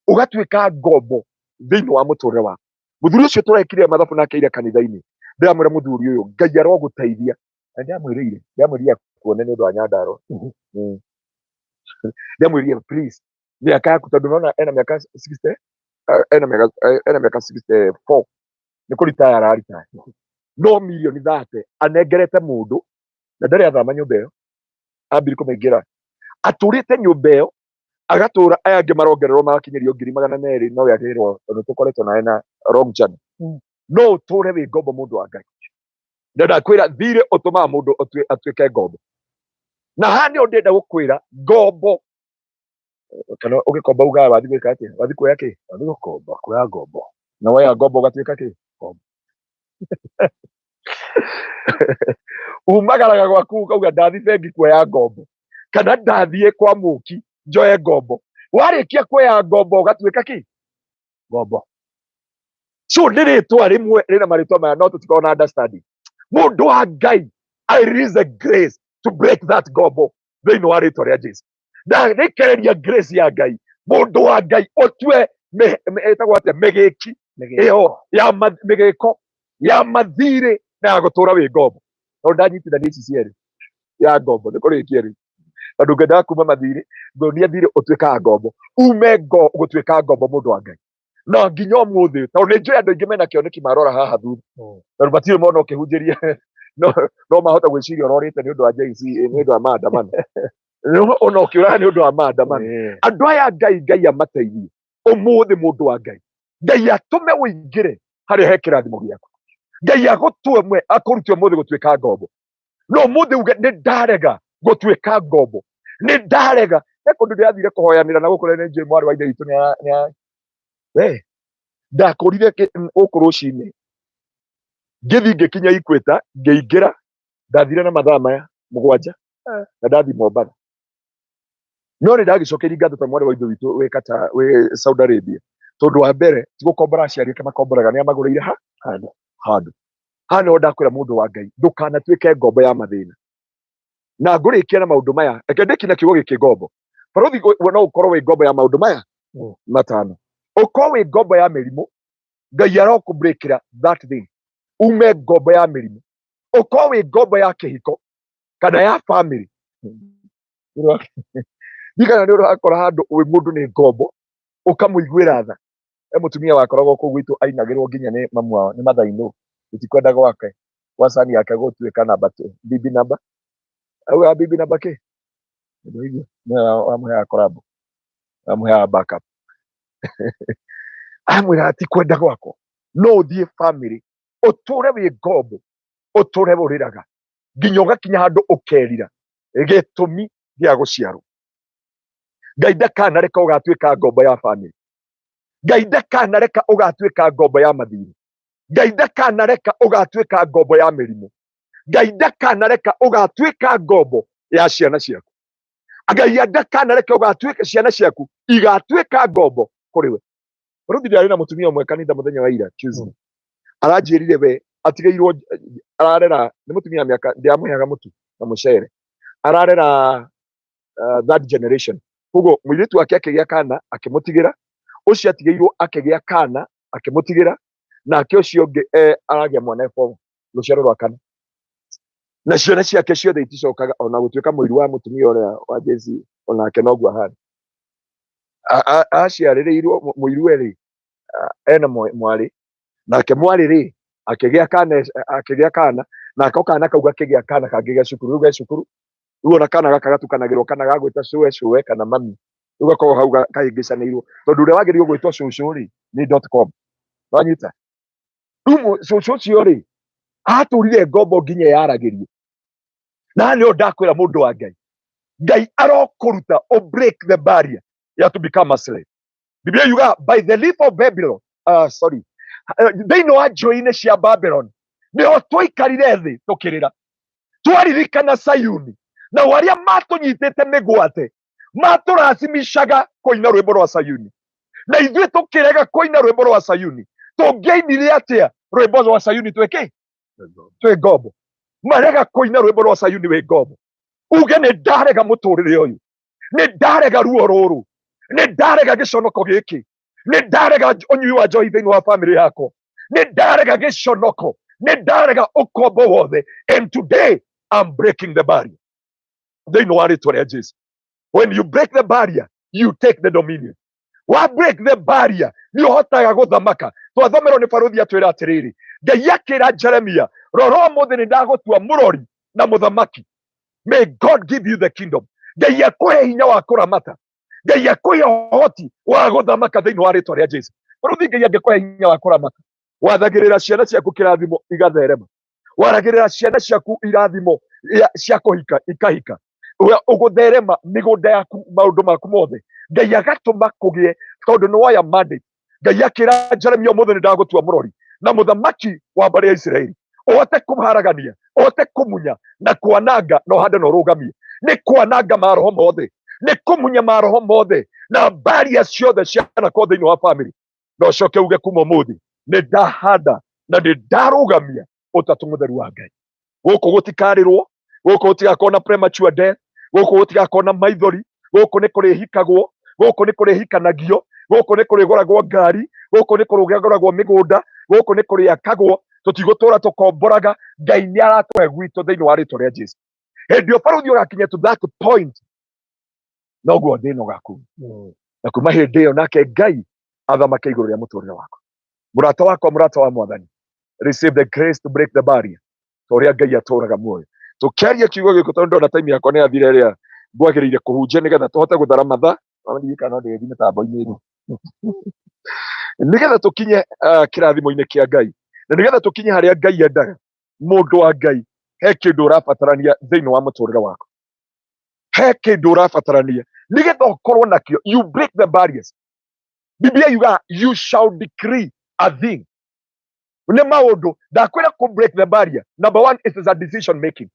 ũgatuĩka ngombo thĩinĩ wa mũtũrĩre waku. Mũthuri ũcio tũrekire mathabu nake ira kanitha-inĩ, ndĩramwĩra, mũthuri ũyũ, Ngai arogũteithia. Na ndĩramwĩrĩire, ndĩramwĩrire kuone nĩ ũndũ wa Nyandarua. Ndĩramwĩrire, please, mĩaka yaku, tondũ nona ena mĩaka 60, ena mĩaka 64. Nĩ kũritaya araritaya, no mirioni 30 anengerete mũndũ na ndarĩ athama nyũmba ĩyo, ambiri kũmĩingĩra, atũrĩte nyũmba ĩyo agatũra. Aya angĩ marongererwo magakinyĩrio 200,000, no we agĩrwo tondũ tũkoretwo nawe na wrong journey. No ũtũre wĩ ngombo, mũndũ wa Ngai, na ndakwĩra thirĩ ũtũmaga mũndũ atuĩke ngombo. Na haha nĩho ndĩrenda gũkwĩra ngombo, kana ũgĩkomba ugaga wathi gwĩka atĩa? Wathi kuoya kĩ? Wathi gũkomba, kuoya ngombo. Na woya ngombo ũgatuĩka kĩ? Ngombo. Umagaraga gwaku ukauga ndathi bengi kuoya ngombo, kana ndathiĩ kwa mũki njoe ngombo. Warĩkia kuoya ngombo ũgatuĩka kĩ? Ngombo. So nĩ rĩtwa rĩmwe rĩna marĩtwa maya, no tũtikorwo na understanding. Mũndũ wa Ngai, I release the grace to break that ngombo thĩinĩ wa rĩtwa rĩa Jesu. Ndarekereria grace ya Ngai, mũndũ wa Ngai, ũtue ĩtagwo atĩa, mĩgĩki ĩyo ya mĩgĩko ya mathirĩ na ya gũtũra wĩ ngombo. Tondũ ndanyitithania ici cierĩ, ya ngombo nĩ kũrĩkia rĩu, tondũ ngwendaga kuma mathirĩ, nguonia thirĩ ũtuĩkaga ngombo, ume ngo gũtuĩka ngombo, mũndũ wa Ngai. Na nginya ũmũthĩ, tondũ nĩ njũĩ andũ aingĩ mena kĩoneki marora haha thutha, tondũ matirĩ mona ũkĩhunjĩria, no mahota gwĩciria ũrorĩte nĩ ũndũ wa JC, nĩ ũndũ wa maandamano. No ona ũkĩũraga nĩ ũndũ wa maandamano. Andũ aya, Ngai, Ngai amateithie ũmũthĩ, mũndũ wa Ngai. Ngai atũme ũingĩre harĩa he kĩrathimo gĩaku. Ngai agũtue mwe akũrute ũmũthĩ gũtuĩka ngombo. No ũmũthĩ uge nĩ ndarega gũtuĩka ngombo, nĩ ndarega. He kũndũ ndĩrathire kũhoyanĩra na gũkũ nĩ njũĩ mwarĩ wa ithe witũ we ndakũrire gũkũ rũcinĩ, ngĩthiĩ ngĩkinya Equator, ngĩingĩra, ndathire na mathaa maya 7 na ndathi Mombatha. No nĩ ndagĩcokeria ngatho ta mwarĩ wa ithe witũ wĩ Qatar, wĩ Saudi Arabia, tondũ wa mbere ti gũkombora aciari ake makomboraga, nĩ amagũrĩire ha handũ. Handũ haha nĩho ndakwĩra, mũndũ wa Ngai, ndũkanatuĩke ngombo ya mathĩna. Na ngũrĩkia na maũndũ maya, reke ndĩkie na kiugo gĩkĩ, ngombo. Barothi, no ũkorwo wĩ ngombo ya maũndũ maya 5. Ũkorwo wĩ ngombo ya mĩrimũ, Ngai arokũbreakĩra that thing, ume ngombo ya mĩrimũ. Ũkorwo wĩ ngombo ya kĩhiko kana ya family, ndigana nĩ ũrakora handũ wĩ mũndũ nĩ ngombo, ũkamũiguĩra tha. E mũtumia wakoragwo kũu gwitũ ainagĩrwo nginya nĩ mamu wao nĩ mathainũ, gũtikwenda gwake gwa cani yake gũtuĩka namba two, bibi namba, augaga bibi namba kĩ. Ndũigua nĩwe wamũheaga korabo, wamũheaga backup, amwĩra ti kwenda gwakwa. No ũthiĩ family ũtũre wĩ ngombo, ũtũre ũrĩraga nginya ũgakinya handũ ũkerira gĩtũmi gĩa gũciarwo. Ngai ndakanareka ũgatuĩka ngombo ya family. Ngai ndakanareka ũgatuĩka ngombo ya mathirĩ. Ngai ndakanareka ũgatuĩka ngombo ya mĩrimũ. Ngai ndakanareka ũgatuĩka ngombo ya ciana ciaku. Ngai ndakanareka ũgatuĩka ciana ciaku igatuĩka ngombo kũrĩ we. Ruthi, ndarĩ na mũtumia ũmwe kanitha mũthenya wa ira, Tuesday, aranjĩrire we atigĩirwo ararera nĩ mũtumia wa mĩaka, ndĩamũheaga mũtu na mũcere, ararera third generation. Koguo mũirĩtu wake akĩgĩa kana akĩmũtigĩra, ũcio atigĩirwo akĩgĩa kana akĩmũtigĩra, nake ũcio ũngĩ aragĩa mwana form rũciaro rwa kana, na ciana ciake ciothe iticokaga. Ona gũtuĩka mũiru wa mũtumia ũrĩa wa Jesi onake noguo ahana. Aciarĩrĩirwo mũiru rĩ, ena mwarĩ, nake mwarĩ rĩ akĩgĩa kana, akĩgĩa kana, nako kana kau gakĩgĩa kana kangĩ ge cukuru. Rĩu ge cukuru rĩu, ona kana gaka gatukanagĩrwo, kana gagwĩta cũe cũe kana mami. Rĩu gakoragwo hau kahĩngĩcanĩirwo, tondũ ũrĩa wagĩrĩirwo gwĩtwo cũcũ rĩ nĩ dot com wanyita. Rĩu cũcũ ũcio rĩ atũrire ngombo nginya yaragĩrio. Na nĩo ndakwĩra, mũndũ wa Ngai, Ngai arokũruta o break the barrier ya to become a slave. Biblia yuga by the leaf of Babylon, sorry, thĩinĩ wa njũĩ-inĩ cia Babylon nĩho twaikarire thĩ tũkĩrĩra, twaririkana Sayuni, nao arĩa matũnyitĩte mĩgwate matũracimicaga kũina rwĩmbo rwa Sayuni, na ithuĩ tũkĩrega kũina rwĩmbo rwa Sayuni. Tũngĩainire atĩa rwĩmbo rwa Sayuni twĩkĩ twĩ ngombo? Marega kũina rwĩmbo rwa Sayuni wĩ ngombo. Uge nĩ ndarega mũtũrĩre ũyũ, nĩ ndarega ruo rũrũ, nĩ ndarega gĩconoko gĩkĩ, nĩ ndarega ũnyui wa njohi thĩinĩ wa famĩlĩ yakwa, nĩ ndarega gĩconoko, nĩ ndarega ũkombo wothe, and today I'm breaking the barrier thĩinĩ wa rĩtwa rĩa Jesu. When you break the barrier, you take the dominion. Wa break the barrier, nĩ ũhotaga gũthamaka. Twathomerwo nĩ baruthi atwĩra atĩrĩrĩ, Ngai akĩra Jeremia, rora ũmũthĩ nĩ ndagũtua mũrori na mũthamaki. May God give you the kingdom. Ngai akũhe hinya wa kũramata, Ngai akũhe ũhoti wa gũthamaka thĩinĩ wa rĩtwa rĩa Jesu. Baruthi, Ngai angĩkũhe hinya wa kũramata, wathagĩrĩra ciana ciaku kĩrathimo igatherema, waragĩrĩra ciana ciaku irathimo cia kũhika ikahika, ũgũtherema mĩgũnda yaku, maũndũ maku mothe Ngai agatũma kũgĩe, tondũ nĩ woya mandate. Ngai akĩra Jeremia, ũmũthĩ nĩ ndagũtua mũrori na mũthamaki wa mbarĩ ya Isiraeli, ũhote kũharagania, ũhote kũmunya na kwananga, na ũhande na ũrũgamie. Nĩ kwananga maroho mothe, nĩ kũmunya maroho mothe na mbaria ciothe cianakorwo thĩinĩ wa family, na ũcoke uge kuma ũmũthĩ nĩ ndahanda na nĩ ndarũgamia ũtatũ mũtheru wa Ngai. Gũkũ gũtikarĩrwo, gũkũ gũtigakorwo na premature death, gũkũ gũtigakorwo na maithori, gũkũ nĩ kũrĩhikagwo, gũkũ nĩ kũrĩhikanagio, gũkũ nĩ kũrĩgũragwo ngari, gũkũ nĩ kũrĩgũragwo mĩgũnda, gũkũ nĩ kũrĩakagwo, tũtigũtũra tũkomboraga. Ngai nĩ aratũhe gwitũ thĩinĩ wa rĩtwa rĩa Jesu. Hĩndĩ ĩyo barũthi ũgakinya to that point, noguo thĩna ũgakuma. Na kuma hĩndĩ ĩyo nake Ngai athamake igũrũ rĩa mũtũrĩre waku. Mũrata wakwa, mũrata wa Mwathani, receive the grace to break the barrier, ta ũrĩa Ngai atũraga muoyo. Tũkĩaria kiugo gĩkũ, tondũ ndona time yakwa nĩ yathira ĩrĩa ngwagĩrĩire kũhunjia nĩgetha tũhote gũthara mathaa. Ona ndiũĩ kana no ndĩgĩthiĩ mĩtambo-inĩ rĩ, nĩgetha tũkinye kĩrathimo-inĩ kĩa Ngai, na nĩgetha tũkinye harĩa Ngai endaga. Mũndũ wa Ngai, he kĩndũ ũrabatarania thĩinĩ wa mũtũrĩre waku, he kĩndũ ũrabatarania nĩgetha ũkorwo nakĩo. You break the barriers. Biblia yugaga you shall decree a thing. Nĩ maũndũ ndakwĩra kũ break the barrier, number one, it is a decision making,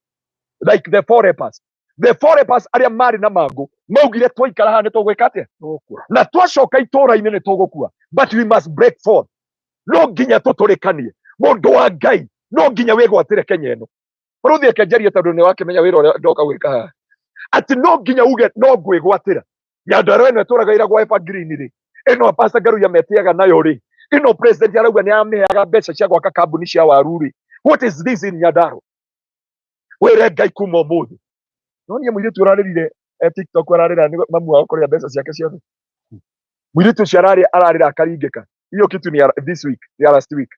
like the four lepers. The four lepers arĩa marĩ na mangũ maugire, twaikara haha nĩ tũgwĩka atĩa? Na twacoka itũũra-inĩ nĩ tũgũkua, but we must break forth. No nginya tũtũrĩkanie. Mũndũ wa Ngai, no nginya wĩgwatĩre Kenya ĩno. Barũthi, eke njarie tondũ nĩ wakĩmenya wĩra ũrĩa ndoka gwĩka haha, atĩ no nginya uge no ngwĩgwatĩra Nyandarua ĩno ĩtũraga ĩragwo evergreen rĩ, ĩno Pastor Ngaruiya metĩaga nayo rĩ, ĩno president arauga nĩ amĩheaga mbeca cia gwaka kambuni cia waru rĩ. What is this in Nyandarua? Wĩre Ngai kuma ũmũthĩ. No niĩ mũirĩtu ũrarĩrire e TikTok, ararĩra nĩ mamu wao kũrĩa mbeca ciake ciothe. Mũirĩtu ũcio ararĩ ararĩra akaringĩka. Hiyo kitu ni ya this week, ya last week.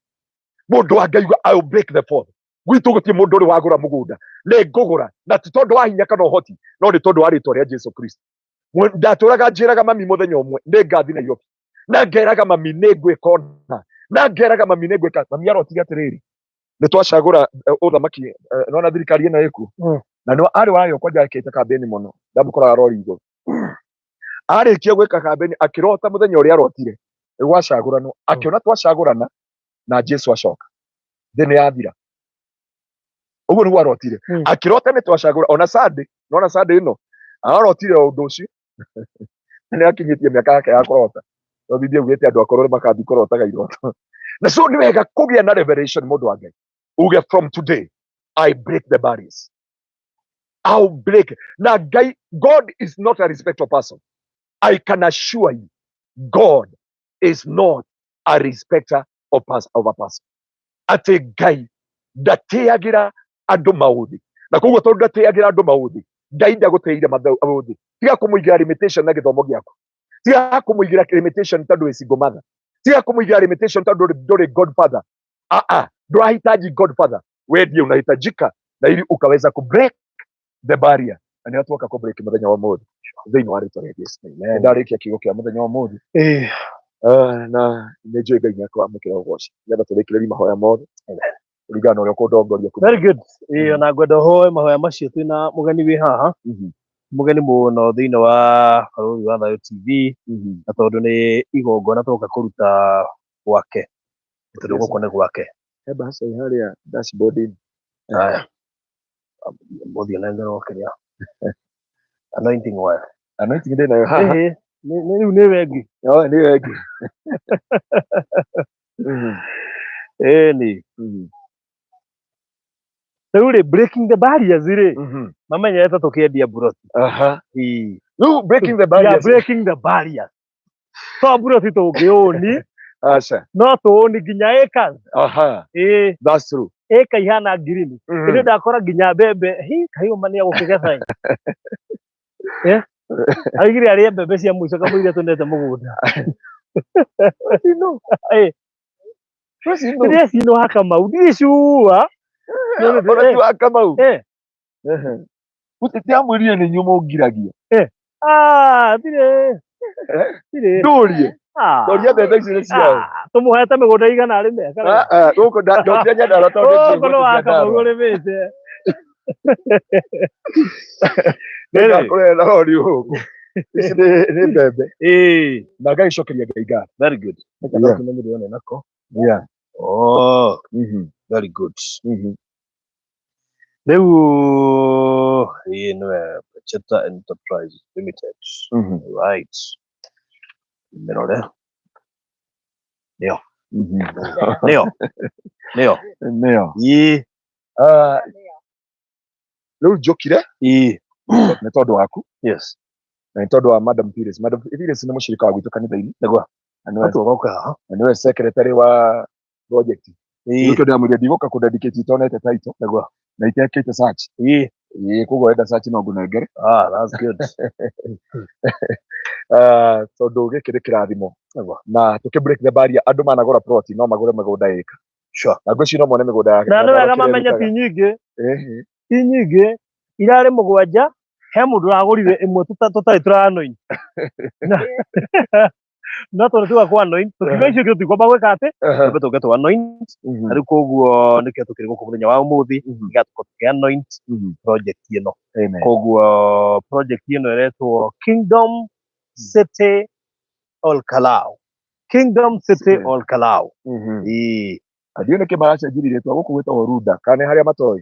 Mũndũ wa Ngai uga, I will break the fourth. Gwitũ gũtirĩ mũndũ ũrĩ wagũra mũgũnda, nĩ ngũgũra, na ti tondũ wa hinya kana ũhoti, no nĩ tondũ wa rĩtwa rĩa Jesu Kristo. Ndatũraga njĩraga mami mũthenya ũmwe nĩ ngathi Nairobi, na ngeraga mami nĩ ngwĩka ũna, na ngeraga mami nĩ ngwĩka. Mami arotire atĩrĩrĩ, nĩ twacagũra ũthamaki, nona thirikari ĩno ĩkuo. Na nĩ arĩ wayo kwanja ekĩte kambeni mũno, ndamũkoraga rori igũrũ. Arĩkia gwĩka kambeni, akĩrota mũthenya ũrĩa arotire gwacagũranwo, akĩona twacagũrana na Jesu acoka, thĩ nĩ yathira. Ũguo nĩguo arotire. Akĩrota nĩ twacagũra ona Sunday, nona Sunday ĩno arotire o ũndũ ũcio. Nĩ akinyĩtie mĩaka yake ya kũrota, no Biblia ugĩte andũ akũrũ nĩ makambi kũrotaga iroto. Na so nĩ wega kũgĩa na revelation, mũndũ wa Ngai, uge from today I break the barriers. I'll break. Na Ngai, God is not a respecter of person. I can assure you, God is not a respecter of a person. Atĩ Ngai ndatĩagĩra andũ maũthĩ, na koguo tondũ ndatĩagĩra andũ maũthĩ, Ngai ndagũtĩire maũthĩ. Tiga kũmũigĩra limitation na gĩthomo gĩaku, tiga kũmũigĩra limitation tondũ wĩ single mother, tiga kũmũigĩra limitation tondũ ndũrĩ godfather. Ah ah, ndũrahitaji godfather, we ndiye unahitajika na ili ukaweza ku break the barrier. Na nĩ tuoka kũ break mũthenya wa ũmũthĩ thĩinĩ wa rĩtwa rĩa Jesu. Nĩ ndarĩkia kiugo kĩa mũthenya wa ũmũthĩ. Ah, na nĩ njũĩ Ngai nĩ akwamũkĩra ũgoci nĩgetha tũrĩkĩrĩrie mahoya mothe kũringana na ũrĩa ũkũndongoria kuma. Very good. Ĩĩ, ona ngwenda ũhoe mahoya macio twĩna mũgeni wĩ haha. Mũgeni mũno thĩinĩ wa Barũthi wa Thayũ TV, na tondũ nĩ igongona twoka kũruta gwake, tondũ gũkũ nĩ gwake. He bahasha ĩ harĩa dashboard-inĩ. Haya. Mũthiĩ ũnengerwo kĩrĩa anointing oil. Anointing ndĩ nayo haha. Ĩhĩ, rĩu nĩ wengi. Oh, nĩ wengi. Ĩni. Rĩu rĩ, breaking the barriers rĩ, mamenyerete tũkĩendia mburoti. Ĩĩ. Rĩu breaking the We are barriers. breaking the barriers. To mburoti tũngĩũni, Aca. no tũũni nginya acres. Ĩĩ, That's true. ĩka ihana ngirini. Ĩndĩ ndakora nginya mbembe, hi, kahiũ ma nĩegũkĩgetha ĩ. Eh? Aigire arĩe mbembe cia mũico kamũira tũnete mũgũnda. You know. Ĩ, Rũcinũ. Ndĩrecinwo ha Kamau ndirĩ sure. Ona ti wa Kamau. Eh. Ndamwĩrire nĩ inyuĩ mũngiragia. Ah, ndirĩ. Ndirĩ. Ndũrie. Ah. Ndoria mbembe ici nĩ ciao. Ah, tũmũhete mĩgũnda igana arĩme. Ah, ah, gũkũ ndokire Nyandarua tondũ Gũkũ njũĩ nĩ wa Kamau Nyandarua. ũrĩmĩte. Rĩrĩ. Nĩngakũrehera rori gũkũ. Ici nĩ mbembe. Ĩĩ. Na ngagĩcokeria Ngai ngatho. Very good. Yeah. Nĩkĩo nako. Yeah. Oh, very good. Rĩu ĩĩ nĩwe Cheta Enterprise Limited. Right. Mĩrore. Nĩyo. Nĩyo. Nĩyo. Nĩyo. Ĩĩ. Ah, rĩu njũkire Ĩĩ. nĩ tondũ waku Yes. na nĩ tondũ wa Madam Phyllis. Madam Phyllis nĩ mũshirika wa gwitũ kanitha-inĩ. Nĩguo. Na nĩwe Tũgoka haha. na nĩwe secretary wa project. Ĩĩ. Nĩkĩo ndĩramwĩrire ndigũka kũ dedicate itonete title Nĩguo. na itekĩte search. Ĩĩ. Ĩĩ koguo wenda search no ngũnengere. Ah, that's good. Ah, tondũ gĩkĩ nĩ kĩrathimo. Nĩguo. Na tũkĩ break the barrier andũ managũra plot no magũre mĩgũnda ĩka. Sure. Na ngwĩciria no mone mĩgũnda ya Na nĩ wega kĩrĩa mamenye ti ĩrutaga. nyingĩ. Ĩhĩ. Ti nyingĩ. Irarĩ mũgwanja he mũndũ ũragũrire ĩmwe tũtarĩ tũranoin. No tondũ tuga kwa anoint tũkiuga icio ingĩ tũtikwamba gwĩka atĩ twambe tũke tũ anoint. Na rĩu koguo nĩkĩo tũkĩrĩ gũkũ mũthenya wa ũmũthĩ nĩgetha tũkorwo tũkĩ anoint project ĩno. Amen. Koguo project ĩno ĩretwo Kingdom City Olkalau. Kingdom City Olkalau. Ĩĩ. Ndiũĩ nĩkĩ maracenjirie rĩtwa gũkũ gwĩtagwo Runda kana nĩ harĩa matoĩ.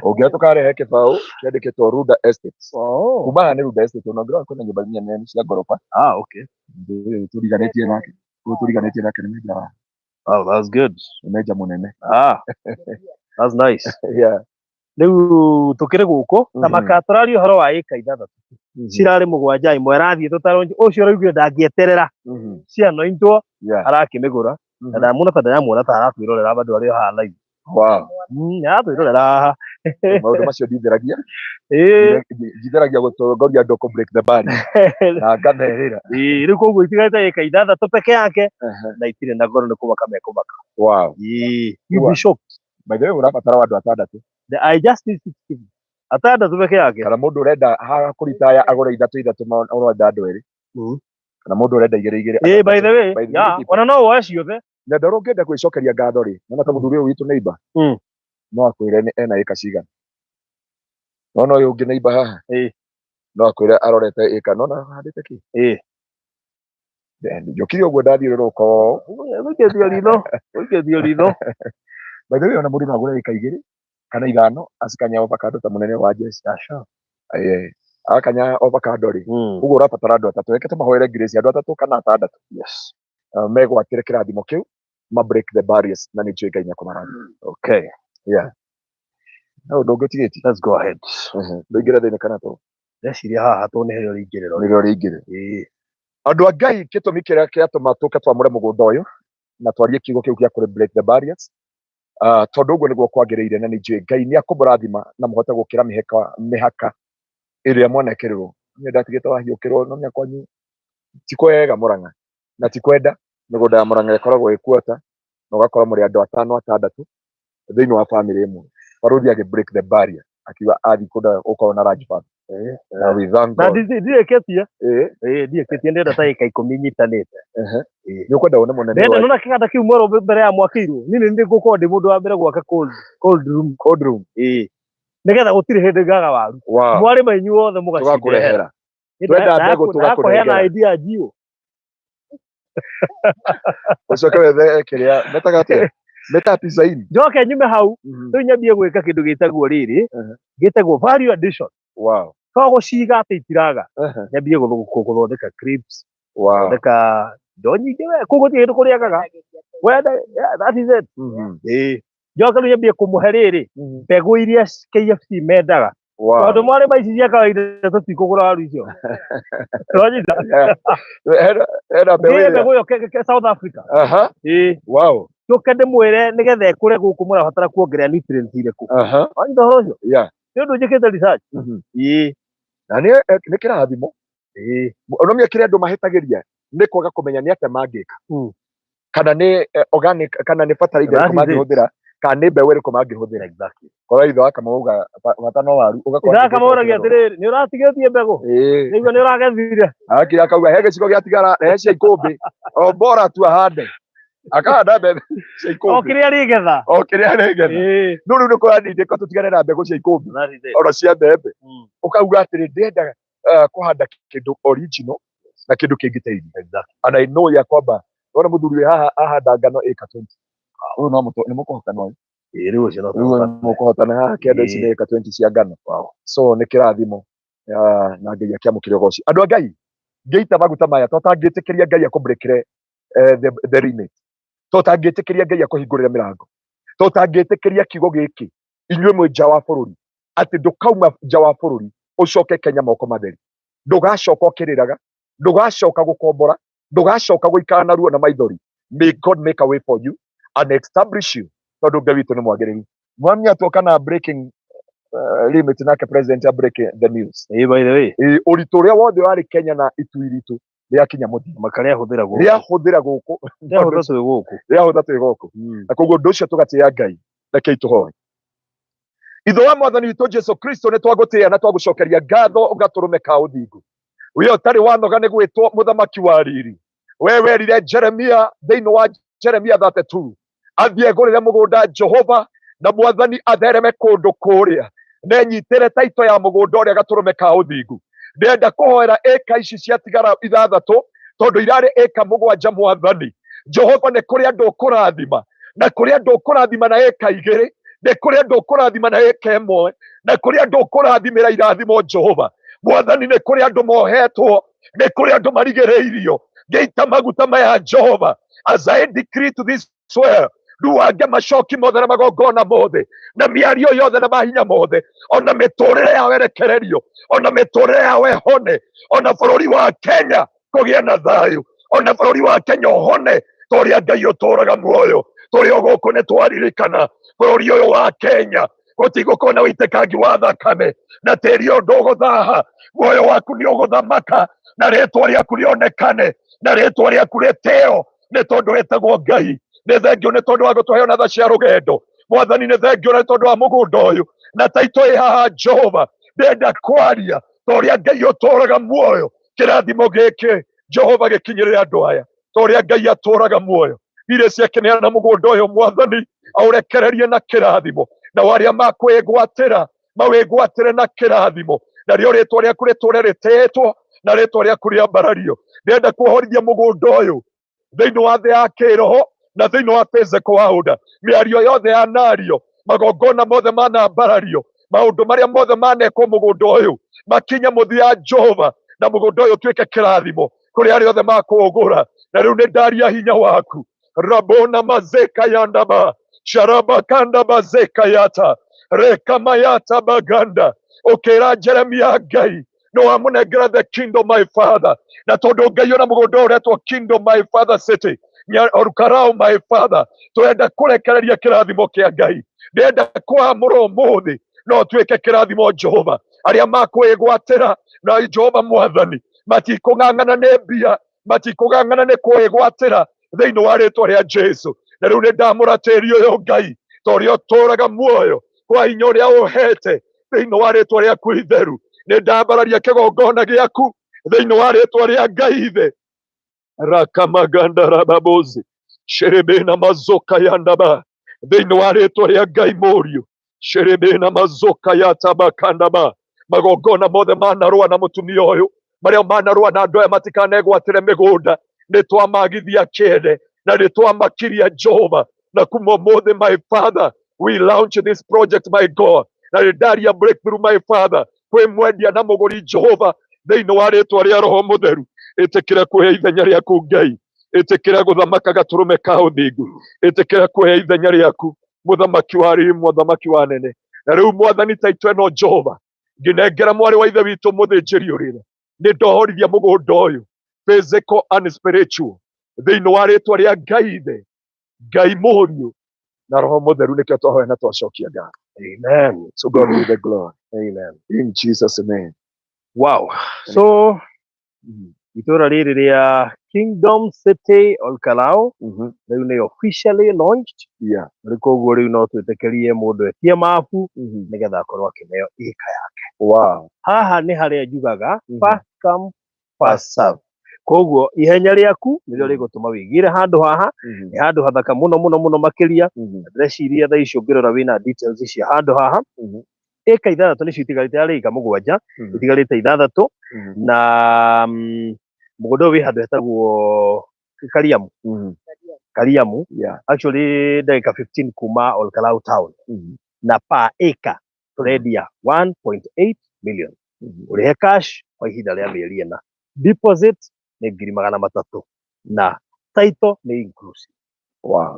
Ũngĩona tũkarehe kĩbaũ kĩandĩkĩtwo Runda Estate. Oh. Kuma haha nĩ Runda Estate ona ũngĩrora kwĩna nyũmba nene cia ngoroba. Ah, okay. Ũyũ tũriganĩtie nake. Ũyũ tũriganĩtie nake nĩ menja wa Oh, that's good. nĩ menja mũnene. Ah. That's nice. Yeah. Rĩu tũkĩrĩ gũkũ ta maka tũraria ũhoro wa ĩka ithathatũ cirarĩ mũgwanja ĩmwe ĩrathiĩ tũtaronji ũcio ũraugire ndangĩeterera cianointwo arakĩmĩgũra na ndamuona ta ndĩramuona ta aratwĩrorera bado arĩ o haha live. Wow. Aratwĩrorera haha. Maũndũ macio nditheragia. Ĩĩ. Njitheragia gũtongoria andũ kũ break the barrier na ngamerĩra. Ĩĩ, rĩu koguo itigarĩte ĩka ithathatũ peke yake na itirĩ na goro nĩ kũmaka mekũmaka. Wow. Ĩĩ, you'll be shocked. By the way, ũrabatara wa andũ atandatũ. I just need six people. Atandatũ peke yake. Kana mũndũ ũrenda haha kũritaya agũre ithatũ ithatũ ũrenda andũ erĩ. Kana mũndũ ũrenda igĩrĩ igĩrĩ. Ĩĩ, by the way, By the yeah, way, ona no woe ciothe. Na ndoro ũngĩenda kwĩcokeria ngatho rĩ, nona ta mũthuri ũyũ witũ neighbor. No akwĩre nĩ ena ĩka cigana. Nona ũyũ ũngĩ neighbor haha. Ĩĩ. No akwĩre arorete ĩka nona handĩte kĩ. Ĩĩ. Njũkire ũguo ndathiũrũrũka ũũ. Ũikĩtie ritho, ũikĩtie ritho. By the way, ona mũndũ no agũre ĩka igĩrĩ kana ithano acikanye avocado ta mũnene wa jeshi. Aca. Ĩĩ. Akanya avocado rĩ, ũguo ũrabatara andũ atatũ. Reke tũmahoere grace andũ atatũ kana atandatũ. Yes. Megwatĩre kĩrathimo kĩu, ma break the barriers na nĩ njũĩ Ngai nĩekũmarathima. Okay. Yeah. No ũndũ ũngĩ ũtigĩtie? Let's go ahead. Ndũingĩre thĩinĩ kana tũ? Ndeciria haha tondũ nĩrĩo rĩingĩrĩro. Nĩrĩo rĩingĩrĩro. Ĩĩ. Andũ a Ngai gĩtũmi kĩrĩa kĩatũma tũke twamũre mũgũnda ũyũ na twarie kiugo kĩu gĩa kũrĩ break the barriers, tondũ ũguo nĩguo kwagĩrĩire na nĩ njũĩ Ngai nĩ akũmũrathima na mũhote gũkĩra mĩhaka ĩrĩa mwanekĩrĩrwo. Niĩ ndatigĩte wahiũkĩrwo no nginya kwanyu ti kwega Mũrang'a na ti kwenda mĩgũnda ya Mũrang'a ĩkoragwo ĩ quarter na ũgakora mũrĩ andũ atano atandatũ thĩinĩ wa family ĩmwe. Barũthi agĩ break the barrier akiuga athiĩ kũndũ gũkorwo na large family. Na we thank Na God. ndirĩkĩtie. Ĩĩ. Ĩĩ, ndirĩkĩtie ndĩrenda ta ĩka ikũmi nyitanĩte. Ĩĩ. Nĩ ũkwenda wone mũnene Ndĩrenda wa nona kĩganda kĩu mwerũ mbere ya mwakĩirwo. Niĩ nĩ niĩ ngũkorwo ndĩ mũndũ wa mbere gwaka cold room. Cold room. Ĩĩ. Nĩgetha gũtirĩ hĩndĩ ngaga waru. Wow. Mwarĩma inyuĩ othe mũgacinehera. Tũgakũrehera. Twenda mbegũ Ndakũheana tũgakũnengera. idea njiũ. Ũcoke wethe kĩrĩa metaga atĩa? Metaga design. Njoke nyume hau, rĩu nyambie gwĩka kĩndũ gĩtagwo rĩrĩ, gĩtagwo value addition. Wow. To gũciga atĩ itiraga. Nyambie gũthondeka clips, Wow. gũthondeka indo nyingĩ we, kũu gũtirĩ kĩndũ kũrĩagaga. Wenda, yeah, that is it. Ĩĩ. Njoke rĩu nyambie kũmũhe rĩrĩ, mbegũ iria KFC mendaga. Wow. Tondũ mwarĩma ici cia kawaida tũtikũgũra waru icio. Wanyita? Yeah. Hena mbegũ Ngĩre ĩrĩa. mbegũ ĩyo South Africa. Ĩĩ. Wow. Njoke ndĩmwĩre nĩgetha ĩkũre gũkũ mũrabatara kuongerera nutrients irĩkũ. Wanyita ũhoro ũcio? Yeah. Nĩ ũndũ njĩkĩte research. Ĩĩ. Na nĩ kĩrathimo. Ĩĩ. Ũnomia kĩrĩa andũ mahĩtagĩria nĩ kwaga kũmenya nĩ atĩa mangĩka. Kana nĩ organic, kana nĩ fertilizer That ĩrĩkũ is it. mangĩhũthĩra, kana nĩ mbeũ ĩrĩkũ mangĩhũthĩra. Korwo ithe wa Kamau auga bata no waru, ũgakorwo Ithe akamũragia atĩrĩrĩ, nĩ ũratigĩtie mbegũ? Nĩguo nĩ ũragethire. Akinya akauga he gĩcigo gĩatigara, he cia ikũmbĩ, o bora tu ahande, akahanda mbembe cia O ikũmbĩ kĩrĩa rĩgetha. O kĩrĩa rĩgetha. No rĩu nĩ kũrandindĩka tũtigane na mbegũ cia ikũmbĩ, That is it. ona cia mbembe. Ũkauga atĩrĩ, ndĩrenda kũhanda kĩndũ original na kĩndũ kĩngĩteithia. And I know ya kwamba wona mũthuri wĩ haha ahanda ngano ĩka 20, ũyũ no nĩ mũkũhotana ũyũ. Ĩĩ, rĩu ũcio no Rĩu tũhotane. mũkũhotana haha kĩanda ici nĩ ĩka 20 cia ngano. So nĩ kĩrathimo. Na Ngai akĩamũkĩre ũgoci. Andũ a Ngai, ngĩita maguta maya, to tangĩtĩkĩria Ngai akũbreakĩre the limit, to tangĩtĩkĩria Ngai akũhingũrĩre mĩrango, to tangĩtĩkĩria kiugo gĩkĩ, inyuĩ mwĩ nja wa bũrũri, atĩ ndũkauma nja wa bũrũri ũcoke Kenya moko matheri. Ndũgacoka ũkĩrĩraga, ndũgacoka gũkombora, ndũgacoka gũikara na ruo na maithori. May God make a way for you and establish you, tondũ Ngai witũ nĩ mwagĩrĩru. Mwami atuoka na breaking limit, nake president ya break the news. Ĩĩ, by the way. Ĩĩ, ũritũ ũrĩa wothe warĩ Kenya na itu iritũ rĩakinya mũthia. Makarĩahũthĩra gũkũ. Rĩahũthĩra gũkũ. Rĩahũthĩra twĩ gũkũ. Rĩahũthĩra twĩ gũkũ. Na koguo ũndũ ũcio tũgatĩĩa Ngai. Rekei tũhoe. Ithe wa Mwathani witũ Jesu Kristo, nĩ twagũtĩĩa na twagũcokeria ngatho gatũrũme ka ũthingu. We ũtarĩ wanoga nĩ gwĩtwo mũthamaki wa riri. We werire Jeremia thĩinĩ wa Jeremia 32 athiĩ agũrĩre mũgũnda Jehova, na Mwathani athereme kũndũ kũrĩa na enyitĩre taito ya mũgũnda ũrĩa gatũrũme ka ũthingu. Ndĩrenda kũhoera ĩka ici ciatigara 6, tondũ irarĩ ĩka 7. Mwathani Jehova, nĩ kũrĩ andũ ũkũrathima, na kũrĩ andũ ũkũrathima na ĩka 2, nĩ kũrĩ andũ ũkũrathima na ĩka 1, na kũrĩ andũ ũkũrathimĩra irathimo. Jehova Mwathani, nĩ kũrĩ andũ mohetwo, nĩ kũrĩ andũ marigĩrĩirio. Ngĩita maguta maya Jehova, as I decree to this soil, ruange macoki mothe na magongona mothe na mĩario yothe na mahinya mothe, ona mĩtũrĩre yao ĩrekererio, ona mĩtũrĩre yao ĩhone, ona bũrũri wa Kenya kũgĩe na thayũ, ona bũrũri wa Kenya ũhone. Ta ũrĩa Ngai ũtũraga muoyo, tũrĩ o gũkũ nĩ twaririkana bũrũri ũyũ wa Kenya gũtigũkorwo na ũitĩkangi wa thakame, na tĩri ũyũ ndũgũthaha. Muoyo waku nĩ ũgũthamaka, na rĩtwa rĩaku rĩonekane, na rĩtwa rĩaku rĩtĩo, nĩ tondũ wĩtagwo Ngai. Nĩ thengio nĩ tondũ wa gũtũhe ona tha cia rũgendo. Mwathani, nĩ thengio nĩ tondũ wa mũgũnda ũyũ na taito ĩ haha. Jehova, ndĩrenda kwaria ta ũrĩa Ngai ũtũraga muoyo, kĩrathimo gĩkĩ Jehova gĩkinyĩrĩre andũ aya, ta ũrĩa Ngai atũraga muoyo. Irĩ ciakĩneana mũgũnda ũyũ, Mwathani aũrekererie na kĩrathimo, na arĩa makwĩgwatĩra mawĩgwatĩre na kĩrathimo, narĩo rĩtwa rĩaku rĩtũre rĩtĩĩtwo na rĩtwa rĩaku rĩambarario. Ndĩrenda kuohorithia mũgũnda ũyũ thĩinĩ wa thĩ ya kĩroho na thĩinĩ wa physical world. Mĩario yothe yanario, magongona mothe manambarario, maũndũ marĩa mothe manekwo mũgũnda ũyũ makinye mũthia Jehova, na mũgũnda ũyũ ũtuĩke kĩrathimo kũrĩ arĩa othe makũũgũra. Na rĩu nĩ ndaria hinya waku, rabona mazeka yandaba sharabakanda bazeka yata rekamayata baganda. Ũkĩra Jeremia, Ngai no wamũnengera the kingdom, my father, na tondũ Ngai ona mũgũnda ũretwo kingdom, my father, city Olkalou, my father, twenda kũrekereria kĩrathimo kĩa Ngai. Ndĩrenda kwamũra ũmũthĩ no tuĩke kĩrathimo Jehova, arĩa makwĩgwatĩra na Jehova Mwathani matikũng'ang'ana nĩ mbia, matikũng'ang'ana nĩ kwĩgwatĩra thĩinĩ wa rĩtwa rĩa Jesu. Na rĩu nĩ ndamũra tĩri ũyũ, Ngai, ta ũrĩa ũtũraga muoyo kwa hinya ũrĩa ũhete thĩinĩ wa rĩtwa rĩaku itheru. Nĩ ndambararia kĩgongona gĩaku thĩinĩ wa rĩtwa rĩa Ngai Ithe, rakamaganda rababozi sherebena mazoka yandaba, thĩinĩ wa rĩtwa rĩa Ngai Mũriũ, sherebena mazoka yatabakandaba. Magongona mothe manarũa na mũtumia ũyũ, marĩa manarũa na andũ aya matikanegwatĩre mĩgũnda, nĩ twamagithia kĩene na nĩ twamakiria Jehova. Na kuma ũmũthĩ, my father, we launch this project, my God, na nĩ ndaria breakthrough, my father, kwĩ mwendia na mũgũri Jehova, thĩinĩ wa rĩtwa rĩa Roho Mũtheru. Ĩtĩkĩra kuoya ithenya rĩaku, Ngai. Ĩtĩkĩra gũthamaka gatũrũme ka ũthingu. Ĩtĩkĩra kuoya ithenya rĩaku, mũthamaki wa riri, mũthamaki wa nene. Na rĩu Mwathani, taitũ ĩno Jehova ngĩnengera mwarĩ wa ithe witũ mũthĩnjĩri ũrĩra, nĩ ndohorithia mũgũnda ũyũ physical and spiritual thĩinĩ wa rĩtwa rĩa Ngai Ithe, Ngai Mũriũ na Roho Mũtheru. Nĩkĩo twahoya na twacokia ngatho. Amen. So God be the glory. Amen. In Jesus' name. Wow. So itũra rĩrĩ rĩa Kingdom City Olkalau rĩu nĩ officially launched. Rĩu koguo rĩu no twĩtĩkĩrie mũndũ etie mabu nĩgetha akorwo akĩneo ĩka yake. Haha nĩ harĩa njugaga first come first serve. Koguo ihenya rĩaku nĩrĩo rĩgũtũma wĩigĩre handũ haha. Nĩ handũ hathaka mũno mũno mũno makĩria. Ndĩreciria thaa ici ũngĩrora wĩna details cia handũ haha. Ĩka ithathatũ nĩcio itigarĩte, yarĩ ĩka mũgwanja, itigarĩte ithathatũ. Na mũgũnda ũyũ wĩ handũ hetagwo Kariamu. Kariamu. Actually ndagĩka 15 kuma Olkalau town. Na per acre tũrendia 1.8 million. Ũrĩhe cash kwa ihinda rĩa mĩeri ĩna. Deposit nĩ 300,000 na title nĩ inclusive.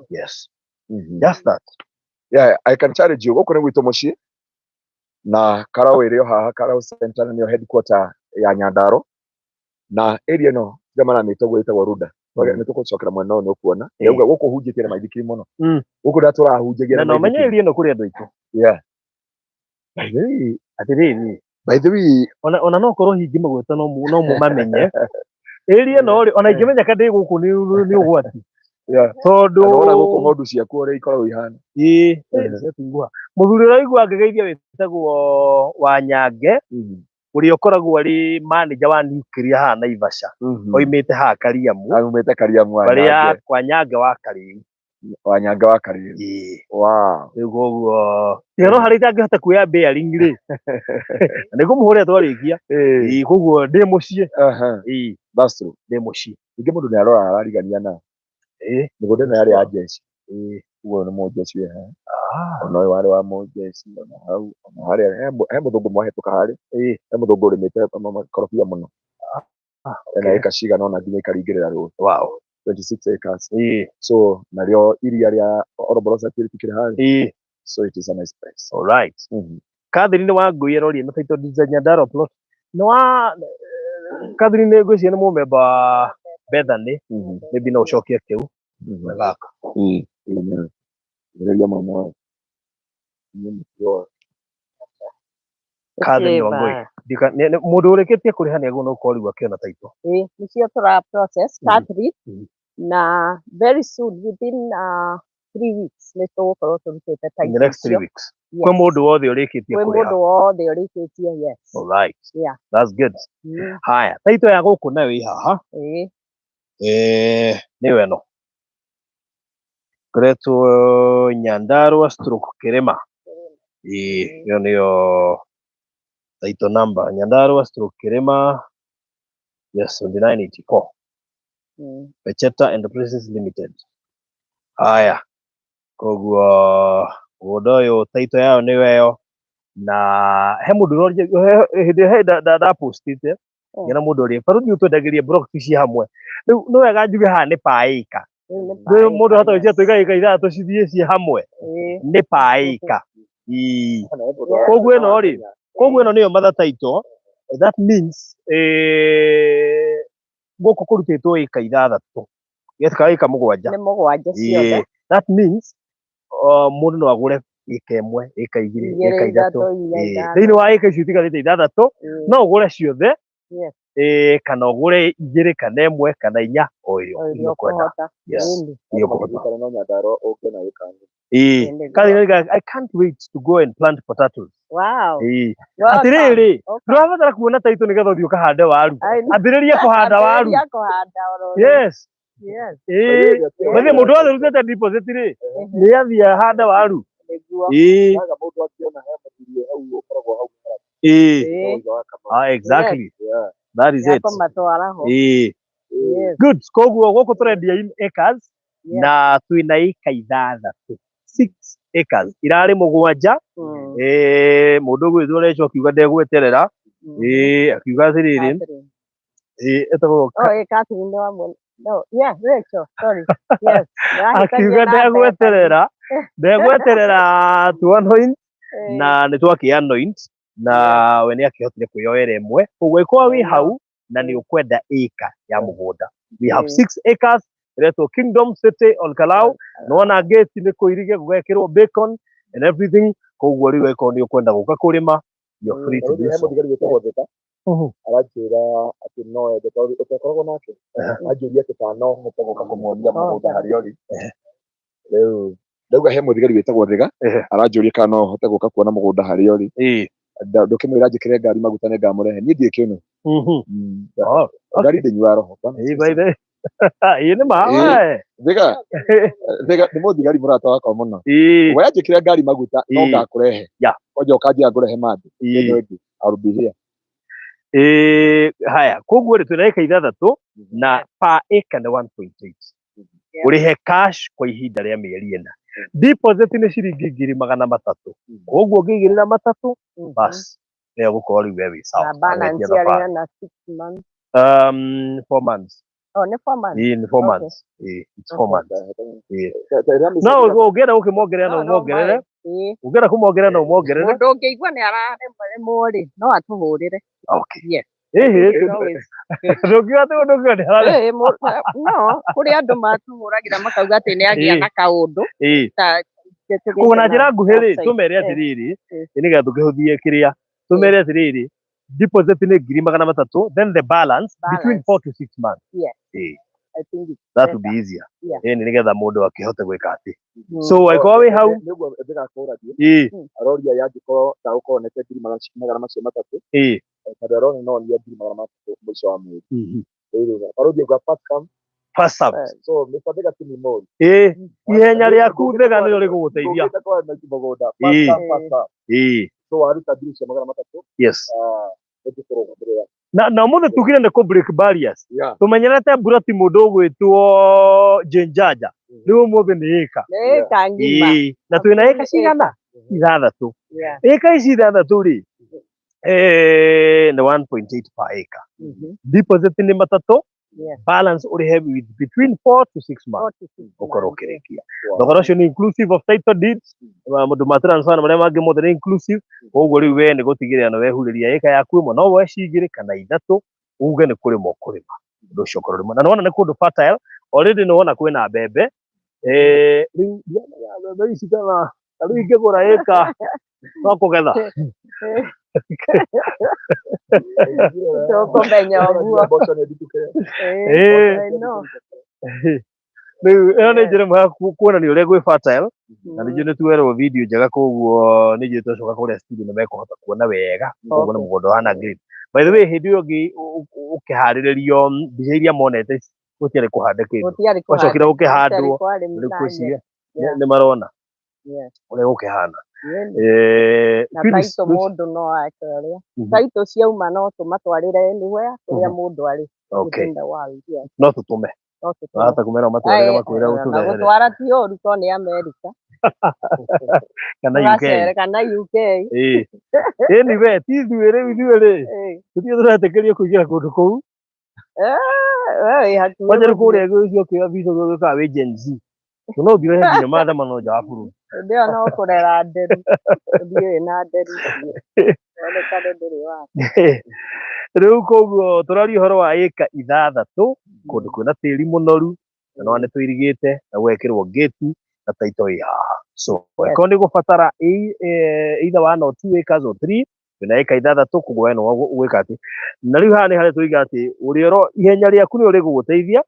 Yes. Just that. Yeah, I can challenge you. Gũkũ nĩ gwitũ mũciĩ na Karau ĩrĩ o haha, Karau Center nĩyo headquarter ya Nyandarua, na area ĩno tiga maramĩta ũguo ĩtagwo Runda. Nĩ tũgũcokera mwena ũyũ nĩ ũkuona. Ndauga gũkũ hunjĩtie na maithikiri mũno. Gũkũ ndatũrahunjagia na na no menye maithikiri. area ĩno kũrĩ andũ aitũ. Yeah. By the way, Atĩrĩrĩ, by the way, ona no korwo hingi magweta no no mũmamenye. Area ĩno rĩ, ona ingĩmenya ka ndĩ gũkũ nĩ ũgwati. Tondũ Na wona gũkũ ng'ondu ciaku ũrĩa ikoragwo ihana. Ĩĩ, ciatunguha. Mũthuri ũrĩa ũraigua ngĩgeithia wĩtagwo Wanyange, ũrĩa ũkoragwo arĩ manager wa nuclear haha Naivasha. Oimĩte haha Kariamu. Aumĩte Kariamu Barĩ ya Wanyange. Kwanyange wa Kariu. Wanyange wa Kariu. Ĩĩ. Wow. Rĩu koguo tiga no harĩa itangĩhota kuoya bearing rĩ, na nĩngũmũhũrĩra twarĩkia. Ĩĩ, koguo ndĩ mũciĩ. Ĩĩ. That's true. Ndĩ mũciĩ. Ningĩ mũndũ nĩ arora ararigania na mĩgũnda ĩno yarĩ ya jeshi. Ũguo nĩ mũjeshi wĩ haha. Ona ũyũ warĩ wa mũjeshi, ona hau, ona harĩa he mũthũngũ mwahĩtũka harĩa. He mũthũngũ ũrĩmĩte makorobia mũno. Ena ĩka cigana ũna nginya ikaringĩrĩra rũĩ. 26 acres. So narĩo iria rĩa Oroborosat rĩtikĩrĩ harĩa. So it is a nice place. All right. Catherine wa Ngũi aroria na title deeds za Nyandarua plot. Nĩ wa Catherine ngwĩciria nĩ mũmemba wa Bethany. Maybe no ũcokie kĩu. Gaka. Gereria mwana waku. Nĩ mũtugo. Catherine wa Ngũi. Mũndũ ũrĩkĩtie kũrĩha nĩ agĩrĩirwo nĩ gũkorwo rĩu akĩona title. Ĩĩ, nĩcio tũra process, Catherine, na very soon within 3 weeks nĩ tũgũkorwo tũrutĩte In the title next 3 icio. weeks. Yes. Kwĩ mũndũ wothe ũrĩkĩtie Kwĩ kũrĩha. mũndũ wothe ũrĩkĩtie, yes. All right. Yeah. That's good. Haya, title ya gũkũ nayo ĩ haha. Ĩĩ. Nĩyo ĩno. Ngoretwo Nyandarua stroke Kĩrĩma. Ĩĩ, ĩyo nĩyo title number. Nyandarua stroke Kĩrĩma. Yes, 2984. Pecheta Enterprises Limited. Haya. Koguo mũgũnda ũyũ title yayo nĩyo ĩyo. Na he mũndũ ũroria, hĩndĩ ĩyo ndapostĩte, ngĩona mũndũ ũrĩa, barũthi ũyũ twendagĩria blocks ici hamwe. Rĩu nĩ wega njuge haha nĩ pa ĩka. Rĩu nĩ Rĩu pa mũndũ ĩka, ahota gwĩciria yes. tũiga ĩka ithathatũ cithiĩ ciĩ hamwe. Nĩ pa ĩka. Ĩĩ. Koguo ĩno rĩ, koguo ĩno nĩyo mother title. That means, gũkũ kũrutĩtwo ĩka ithathatũ. Gĩtuĩka ĩka mũgwanja. Nĩ mũgwanja ciothe. Ĩĩ. That means, mũndũ no agũre ĩka ĩmwe, ĩka igĩrĩ, Igĩrĩ, ĩka ithatũ. ithatũ, inya, Ĩĩ. ithano. Thĩinĩ wa ĩka icio itigarĩte ithathatũ, no ũgũre ciothe. Yes. Kana ũgũre igĩrĩ, kana ĩmwe, kana inya, o ĩyo O ĩrĩa iria ũkwenda. ũkũhota. Yes. Ĩni. Iria ũkũhota. Kana no Nyandarua ũke na ĩka nĩ. Ĩĩ. Ĩni. Catherine, I can't wait to go and plant potatoes. Wow. Ĩĩ. Welcome. Atĩrĩrĩ, Welcome. ndũrabatara kuona title nĩgetha ũthiĩ ũkahande waru. I know. Ambĩrĩria kũhanda waru. Ambĩrĩria kũhanda oro rĩu. Yes. Yes. Ĩĩ. Mathĩ mũndũ wothe ũrutĩte deposit rĩ, nĩ athiĩ ahande waru. Nĩguo. Ĩĩ. Waga mũndũ akĩona he mũthuri hau ũkoragwo hau. Ĩĩ. Ĩĩ. Exactly. Yeah. That is it. Yakũmatwara ho. Ĩĩ. Yes. Good. Koguo gũkũ tũrendia in acres Yes. na twĩna ĩka ithathatũ. 6 acres. Irarĩ mũgwanja. Mũndũ ũgwĩtwo Rachel akiuga ndegweterera. Akiuga atĩrĩrĩ. Catherine. Etagwo Oh, Catherine nĩ wa mwena. No, yeah, Rachel, sorry. Yes. Akiuga ndegweterera. Ndegweterera tu anoint na nĩ twakĩ anoint na we nĩ akĩhotire kwĩyoera ĩmwe. Koguo ĩkorwo wĩ hau na nĩ ũkwenda ĩka ya mũgũnda. We have 6 acres ĩretwo Kingdom City on Kalau. Nĩwona gate nĩ kũirige gũgekĩrwo bacon and everything. Koguo rĩu ĩkorwo nĩ ũkwenda gũka kũrĩma, you're free to do He so. mũthigari wĩtagwo Thika. Aranjĩra atĩ no ende tondũ ũtakoragwo nake, anjũria atĩ kana no hote gũka kũmuonia mũgũnda harĩa ũrĩ. Rĩu ndauga he mũthigari wĩtagwo Thiga, aranjũria kana no hote gũka kuona mũgũnda harĩa ũrĩ. Ndũkĩmwĩra njĩkĩre ngari maguta nĩ ngamũrehe, niĩ ndirĩ kĩũnũ. Oh, Ngari ndĩnyuaga roho. Ĩĩ, by the ĩĩ nĩ ma we. Thiga, Thiga nĩ mũthigari mũrata wakwa mũno. We anjĩkĩre ngari maguta no ngakũrehe. Kwanja ũkanjĩra ngũrehe mangĩ. Ĩno ĩngĩ. I'll be here. Haya, koguo rĩ, twĩna ĩka ithathatũ na per acre nĩ 1.8. Ũrĩhe cash kwa ihinda rĩa mĩeri 4. Deposit nĩ ciringi 300,000. Koguo ũngĩigĩrĩra matatũ, bas, nĩyo gũkorwo rĩu we wĩ sawa. Na balance Warĩkia thabarĩ. yarĩ na 6 months. 4 months. Oh, nĩ 4 months. Ĩĩ, nĩ 4 months. Ĩĩ, it's 4 months. Ĩĩ. No ũngĩenda gũkĩmongerera no ũmongerere. Ũngĩenda kũmongerera no ũmongerere. Mũndũ ũngĩigua nĩ araremwo rĩ, no atũhũrĩre. Okay. Yes. Ĩhĩ, Always. ndũngiuga atĩ mũndũ ũngĩ nĩ araremwo. No, kũrĩ andũ matũhũragĩra makauga atĩ nĩ agĩa na kaũndũ. Ta Koguo na njĩra nguhĩ rĩ, tũmere atĩrĩrĩ, nĩgetha tũkĩhũthie kĩrĩa, tũmere atĩrĩrĩ, deposit nĩ 300,000, then the balance between 4 to 6 months. Yeah. I think it's That would be easier. Yeah. Nĩ nĩgetha mũndũ akĩhote gwĩka atĩ. So angĩkorwo wĩ hau, Nĩguo ndĩrakũragia. Aroria yangĩkorwo ndagũkorwo nete ngiri magana macio matatũ. Tondũ arona no nĩ 300,000 mũico wa mweri. Aroria uga first come, First serve. So Mr. Thega ti mũru. Ihenya rĩaku Thega nĩrĩo rĩgũgũteithia. Ũngĩenda kwaria na mũgũnda, first come, first serve. So waruta ngiri icio magana matatũ. Yes. Nĩngũkũrũgamĩrĩra. Na ũmũthĩ tugire nĩ kũ break barriers. Tũmenyerete mbura ti mũndũ ũgwĩtwo Jane Jaja. Rĩu ũmũthĩ nĩ ĩka. Nĩ ĩka ng'ima. Na twĩna ĩka cigana? Ithathatũ. Ĩka ici ithathatũ rĩ, nĩ 1.8 per acre. Deposit nĩ matatũ. Balance ũrĩhe with between 4 to 6 months. Ũkorwo ũkĩrĩkia. Thogora ũcio nĩ inclusive of title deeds, maũndũ ma transfer na marĩa mangĩ mothe nĩ inclusive. Koguo rĩu we nĩ gũtigĩrĩra nĩ wehurĩria ĩka yaku ĩmwe, no woe cigĩrĩ kana ithatũ, uge nĩ kũrĩma ũkũrĩma. Ũndũ ũcio ũkorwo ũrĩ mwega. Na nĩwona nĩ kũndũ fertile, already nĩwona kwĩna mbembe. Rĩu ndiramenya mbembe ici kana rĩu ingĩgũra ĩka no kũgetha. Tũkũmenya ũguo. Rĩu ĩyo nĩ njĩra ĩmwe ya kuonania ũrĩa gwĩ fertile, na ningĩ nĩ tuoerwo video njega, koguo nĩ njũĩ twacoka kũrĩa studio nĩ mekũhota kuona wega, koguo nĩ mũgũnda ũhana green. By the way, hĩndĩ ĩyo ĩngĩ ũkĩharĩrĩrio mbica iria monete gũtiarĩ kũhande kĩndũ. Gwacokire gũkĩhandwo, rĩu ngwĩciria nĩ marona ũrĩa gũkĩhana. Na taitũ mũndũ no ake ũrĩa. Taitũ ciauma no tũmatwarĩre anywhere kũrĩa mũndũ arĩ. Okay. Within the world, yes. No tũtũme. No tũtũme. Wahota kũmera ũmatwarĩre makwĩre ũtũrehere. Gũtwara ti ũru tondũ nĩ America. Kana UK. Tũgacere kana UK. Anyway, ti ithuĩ rĩu ithuĩ rĩ. Tũthiĩ tũretĩkĩrio kũingĩra kũndũ kũu. We wĩ hakuhĩ Kwanja rĩu gũthiĩ. kũrĩa ũcio ũkĩoya visa ũgĩũkaga wĩ Gen Z. No ũthiĩ ũrehe nginya maandamano nja wa bũrũri. Hĩndĩ ĩyo no kũrera nderu. Ũthiĩ wĩna nderu. Wonekane ndũrĩ wa. Rĩu koguo tũraria ũhoro wa ĩka ithathatũ, kũndũ kwĩna tĩri mũnoru, na no nĩ tũirigĩte, na gwekĩrwo gate, na title ĩ haha. So, angĩkorwo nĩ ũgũbatara either 1 or 2 acres or 3, twĩna ĩka ithathatũ, koguo we no ũgwĩka atĩ. Na rĩu haha nĩ harĩa tũiga atĩ, ũrĩa ũro, ihenya rĩaku nĩrĩo rĩgũgũteithia,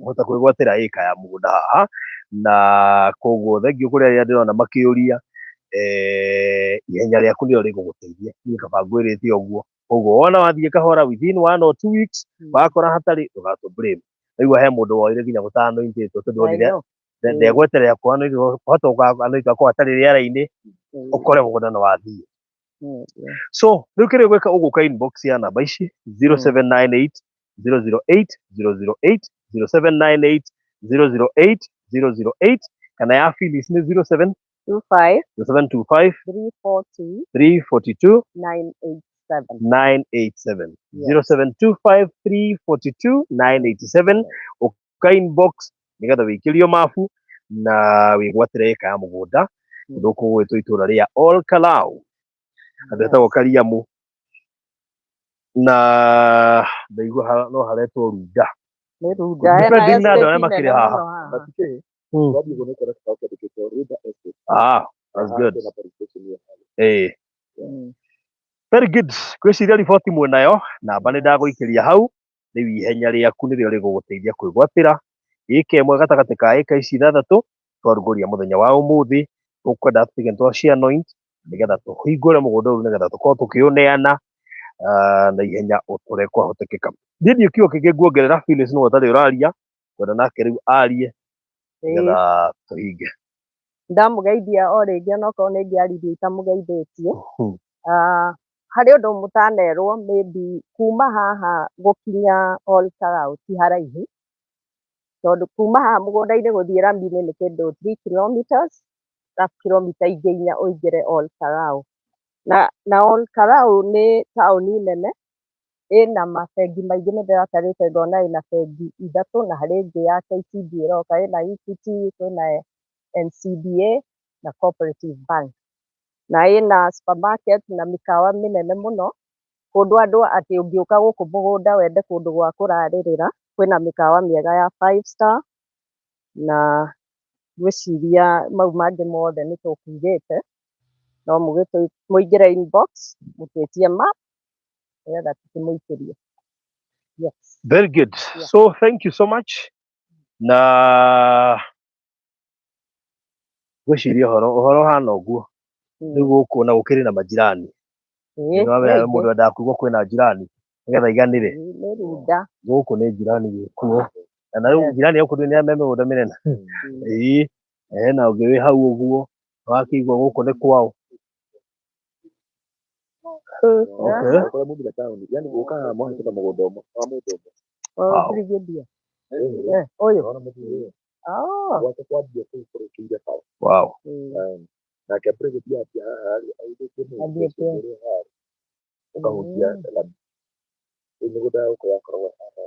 kũhota kwĩgwatĩra ĩka ya mũgũnda haha, na koguo thengiũ kũrĩ arĩa ndĩrona makĩũria, ihenya rĩaku nĩrĩo rĩgũgũteithia. Niĩ kaba ngwĩrĩte ũguo. Koguo wona wathiĩ kahora within 1 or 2 weeks, wakora hatarĩ, ndũgatũ blame. Ndaigua he mũndũ woire nginya gũtanointĩtwo tondũ onire ndegweterera kũanointwo, kũhota gũkanointwo akorwo hatarĩ rĩera-inĩ, ũkore mũgũnda nĩ wathiĩ. So, rĩu kĩrĩa ũgwĩka ũgũka inbox ya namba ici, 0798 008 008, 0798 008 008, kana ya Phyllis nĩ zero seven Two five. 0725 342 342 987. 987. Yes. 0725 342 987. Ũka inbox nĩgetha wĩikĩrio mabu na wĩgwatĩre ĩka ya mũgũnda ũndũ ũkũgwĩtwo itũũra rĩa Ol Kalou. Andũ etagwo Kariamu. Na ndaigua no haretwo Runda. Nĩ Runda. Depending Hena na andũ arĩa estate makĩrĩ nene haha. mũno haha. Matikĩrĩ. Wathiĩ ũguo nĩ ũkuona kĩbaũ kĩandĩkĩtwo Runda Estate. That's Haha good. kwĩna police station ĩyo. Very good. Ngwĩciria riboti mwĩnayo, namba nĩ ndagũikĩria hau, rĩu ihenya rĩaku nĩrĩo rĩgũgũteithia kwĩgwatĩra ĩka ĩmwe gatagatĩ ka ĩka ici ithathatũ twarugũria mũthenya wa ũmũthĩ. Tũkwenda tũtige twa anoint nĩgetha tũhingũre mũgũnda ũyũ nĩgetha tũkorwo tũkĩũneana na ihenya o ũrĩa kwahotekeka. Niĩ ndiũ kiugo kĩngĩ nguongerera, Phyllis nĩwe ũtarĩ ũraria, ngwenda nake rĩu arie nĩgetha tũhinge. Ndamũgeithia o rĩngĩ onokorwo nĩ ingĩaririe itamũgeithĩtie. Harĩ ũndũ mũtanerwo, maybe kuma haha gũkinya Ol Kalou ti haraihu, tondũ kuma haha mũgũnda-inĩ gũthiĩ rami-inĩ nĩ kĩndũ 3 kilometers, arabu kilomita ingĩ inya ũingĩre Ol Kalou. Na Ol Kalou nĩ taũni nene ĩna mabengi maingĩ, nĩ ndĩratarĩte ngona ĩna bengi ithatũ, na harĩ ĩngĩ ya KCB ĩroka, ĩna Equity, kwĩna NCBA na Cooperative Bank, na ĩna supermarket na mĩkawa mĩnene mũno, kũndũ andũ atĩ ũngĩũka gũkũ mũgũnda wende kũndũ gwa kũrarĩrĩra, kwĩna mĩkawa mĩega ya five star, na ngwĩciria mau mangĩ mothe nĩ tũkugĩte, no mũingĩre inbox mũtwĩtie map nĩgetha tũkĩmũikĩrie. Yes. Very good. Yeah. So thank you so much. Na ngwĩciria ũhoro ũhana ũguo. Rĩu gũkũ na gũkĩrĩ na majirani. Nĩ mũndũ endaga kũigua kwĩna jirani nĩgetha aiganĩre. Nĩ runda. Gũkũ nĩ jirani wĩkuo. Na rĩu jirani gũkũ nĩ me mĩgũnda mĩnene. Ĩĩ, hena ũngĩ wĩ hau ũguo, wakĩigua gũkũ nĩ kwao. Okay. Kũrĩa mumire taũni, yani gũka haha mwahĩtũka mũgũnda ũmwe wa mũndũ ũmwe. Oh, brigadier. Ũyũ. Ona mũthuri ũyũ. Gwake kwambia kũu kũrĩkĩire bara. Wow. Nake brigadier athiĩ haha aithĩtie Athiĩte. mũndũ haha ũkahutia lami. Rĩu mĩgũnda ya gũkũ yakoragwo haha.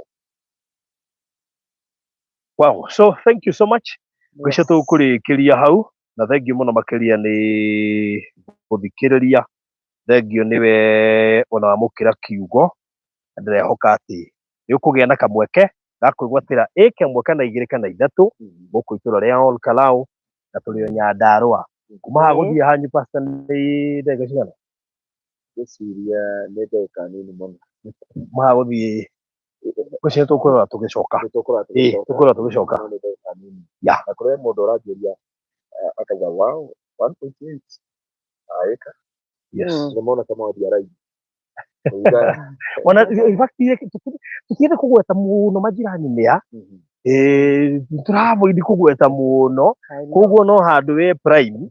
Wow. So thank you so much. Ngwĩciria tũkũrĩkĩria hau, na thengiũ mũno makĩria nĩ gũthikĩrĩria, thengiũ nĩwe ona wamũkĩra kiugo, na ndĩrehoka atĩ nĩ ũkũgĩa na kamweke ga kwĩgwatĩra ĩka ĩmwe kana igĩrĩ kana ithatũ gũkũ itũra rĩa Ol Kalou, na tũrĩ o Nyandarũa. Kuma haha gũthiĩ hanyu pastor nĩ ndagĩka cigana? Ngwĩciria nĩ ndagĩka nini mũno. Kuma haha gũthiĩ, ngwĩciria tũkũrora tũgĩcoka. Nĩ tũkũrora Ĩĩ, tũkũrora tũgĩcoka. No nĩ ndagĩka nini. Yeah. Na kũrĩ mũndũ ũranjũria akauga wow, 1.8 ĩka. Yes. Nĩ mona ta mathiĩ araihu. Kuga Ona in fact tũtiende kũgweta mũno majirani nĩ a tũravoid kũgweta mũno, koguo no handũ wĩ prime.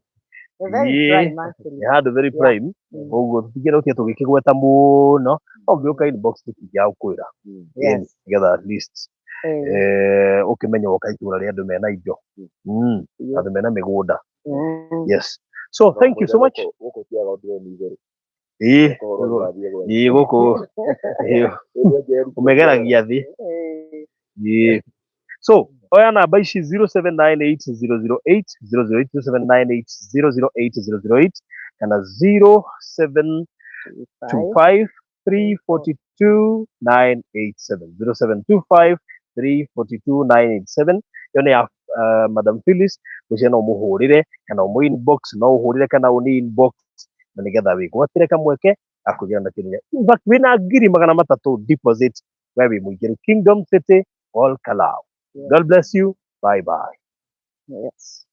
Very prime actually. Nĩ handũ very prime, koguo tũtingĩenda gũtinda tũgĩkĩgweta mũno, no ũngĩũka inbox tũtingĩaga gũkwĩra. Nĩgetha at least ũkĩmenye woka itũra rĩa andũ mena indo, andũ mena mĩgũnda. Yes, so thank you so much. Gũkũ tiaga drone igũrũ. Ĩĩ, ĩĩ, gũkũ ũmegeragia thĩ. Ĩĩ, so oya namba ici 0798008008, 0798008008 kana 0725 342 987, 0725 342 987. Ĩyo nĩ ya Madam Phyllis. Ũcio no ũmũhũrĩre kana ũmũ inbox, no ũhũrĩre kana ũni inbox, na nĩgetha wĩgwatĩre kamweke gakũgĩa na kĩrĩa. In fact, wĩna 300,000 deposit, we wĩ mũingĩru Kingdom City Ol Kalou. God bless you. Bye bye. Yes.